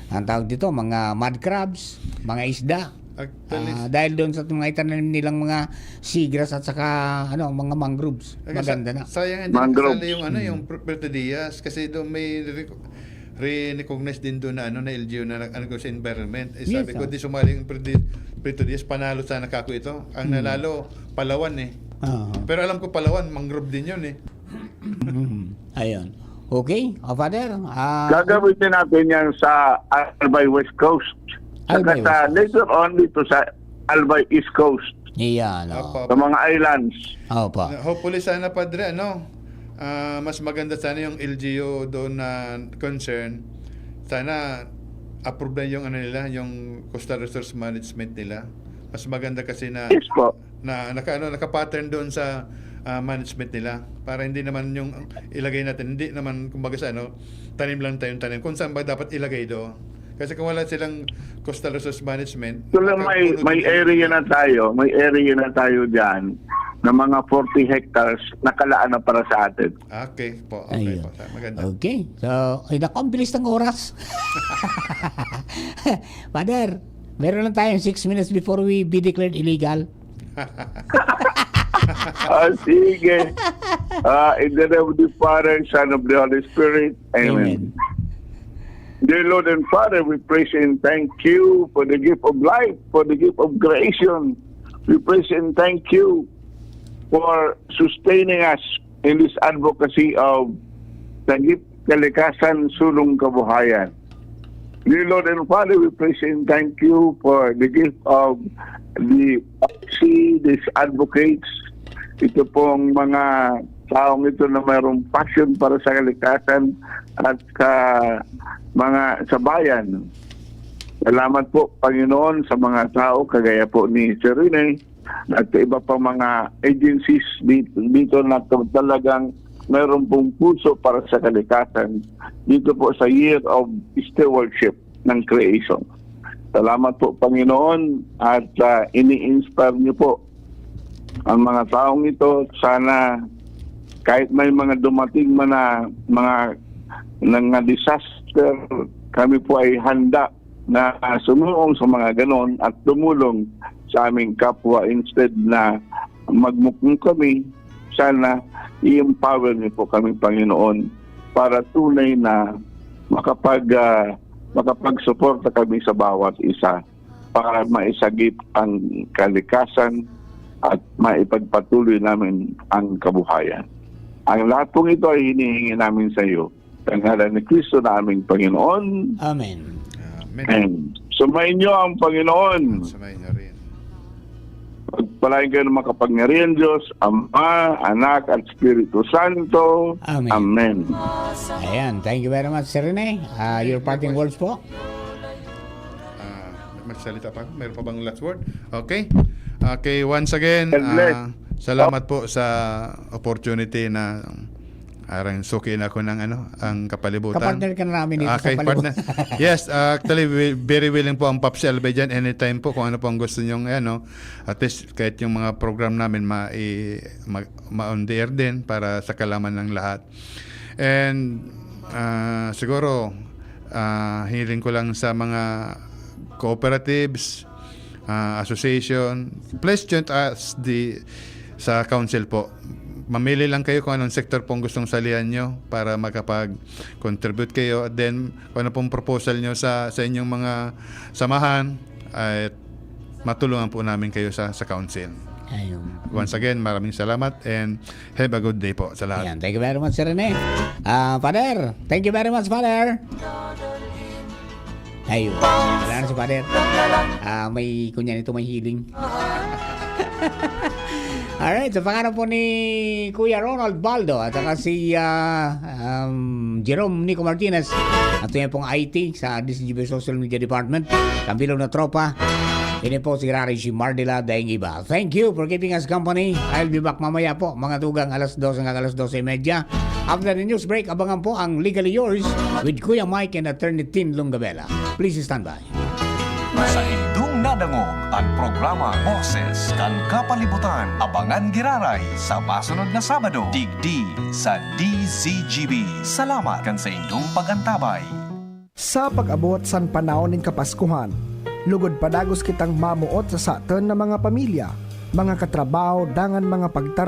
ang tawag dito, mga mud crabs, mga isda. Actually, Ah, dahil doon sa mga itanim nilang mga seagrass at saka ano, mga mangroves. Ang Maganda sa- na. Sayang hindi Mangrove. nakasali yung ano, yung Pre- Prieto Diaz kasi doon may re- re-recognize din doon na ano, na L G U na nag-ano sa environment. Eh, sabi Yes, ko, oh. Di sumali yung Prieto Di- Prieto Diaz, panalo sana kako ito. Ang nanalo, Palawan eh. Oo. Pero alam ko Palawan, mangrove din yun eh. Mhm. Ayun. Okay, o Father, ah, Gagamitin natin yan sa Albay West Coast. Saka Albay sa West Coast. Later on dito sa Albay East Coast. Iyan, Opo. oh. Sa mga islands. Opo. Na- Hopefully sana, Padre, ano, ah, mas maganda sana yung L G U doon na concern. Sana approve na yung ano nila, yung coastal resource management nila. Mas maganda kasi na Yes po. na naka ano, naka-pattern doon sa ah, management nila para hindi naman yung ilagay natin, hindi naman kumbaga sa ano, tanim lang tayong tanim. Kung saan ba dapat ilagay doon? Kasi kung wala silang coastal resource management, So lang may, nakapuno may din yung area na tayo, may area na tayo dyan na mga forty hectares nakalaan na para sa atin. Okay po, okay Ayun. po. Sa- Maganda. Okay. So, ay naku, ang bilis ng oras. Father, meron lang tayong six minutes before we be declared illegal. Ah, sige. Ah, in the name of the Father, Son of the Holy Spirit. Amen. Dear Lord and Father, we praise and thank you for the gift of life, for the gift of creation. We praise and thank you for sustaining us in this advocacy of Sagip Kalikasan, Sulong Kabuhayan. Dear Lord and Father, we praise and thank you for the gift of the Oxy, these advocates. Ito pong mga taong ito na mayroong passion para sa kalikasan at sa mga sa bayan. Salamat po, Panginoon, sa mga tao kagaya po ni Sir Rene at sa iba pang mga agencies dito, dito na talagang mayroon pong puso para sa kalikasan dito po sa Year of Stewardship ng Creation. Salamat po, Panginoon, at ah, ini-inspire niyo po ang mga taong ito. Sana kahit may mga dumating man na mga, mga disaster, kami po ay handa na sumuong sa mga ganon at tumulong sa aming kapwa instead na magmukmok kami. Sana i-empower niyo po kami, Panginoon, para tunay na makapag, ah, makapagsuporta kami sa bawat isa para maisagip ang kalikasan at maipagpatuloy namin ang kabuhayan. Ang lahat pong ito ay hinihingi namin sa iyo sa ngalan ni Kristo na aming Panginoon. Amen. Amen. Amen. Sumayin niyo ang Panginoon. Sa may na rin. Pagpalain kayo ng makapangyarihan Diyos, Ama, Anak, at Espiritu Santo. Amen. Amen. Ayan, thank you very much, Sir Rene. Ah, your parting words po? Ah, magsalita pa ako. Meron pa bang last word? Okay. Okay, once again, God bless. ah, salamat po sa opportunity na arang suki na ako ng ano, ang kapalibutan. Kapartner ka na namin dito Okay, sa palibutan. Partner. Yes, ah, actually, wi- very willing po ang Pops L B dyan. Anytime po kung ano po ang gusto nyong ano. At least, kahit yung mga program namin, ma, i, ma, ma on the air din para sa kalaman ng lahat. And ah, siguro, ah, hiling ko lang sa mga cooperatives, ah, association, please join us the, sa council po. Mamili lang kayo kung anong sector pong gustong salihan nyo para makapag-contribute kayo. Then, kung ano pong proposal nyo sa, sa inyong mga samahan, ay matulungan po namin kayo sa, sa council. Ayun. Once again, maraming salamat and have a good day po sa lahat. Ayan, thank you very much, Sir Rene. Ah, Father, thank you very much, Father. Ayun. Wala na si Father. Ah, may, kunya nito, may healing. Alright, sa pangalan po ni Kuya Ronald Baldo at saka si ah, um, Jerome Nico Martinez at yan pong I T sa D Z G B Social Media Department, Kambilog na Tropa. Ini po si Rari si Mardila Daing Iba. Thank you for keeping us company. I'll be back mamaya po, mga tugang alas dos hanggang alas dos y media. After the news break, abangan po ang Legally Yours with Kuya Mike and Attorney Tin Longabela. Please stand by. Saindong nadangog an programa Boses kan Kapalibutan. Abangan giraray sa masunod na Sabado, digdi sa D Z G B. Salamat kan saindong pag-antabay. Sa pag-abot san panahon nin Kapaskuhan, lugod padagos kitang mamoot sa saton na mga pamilya, mga katrabaho, dangan mga pagtara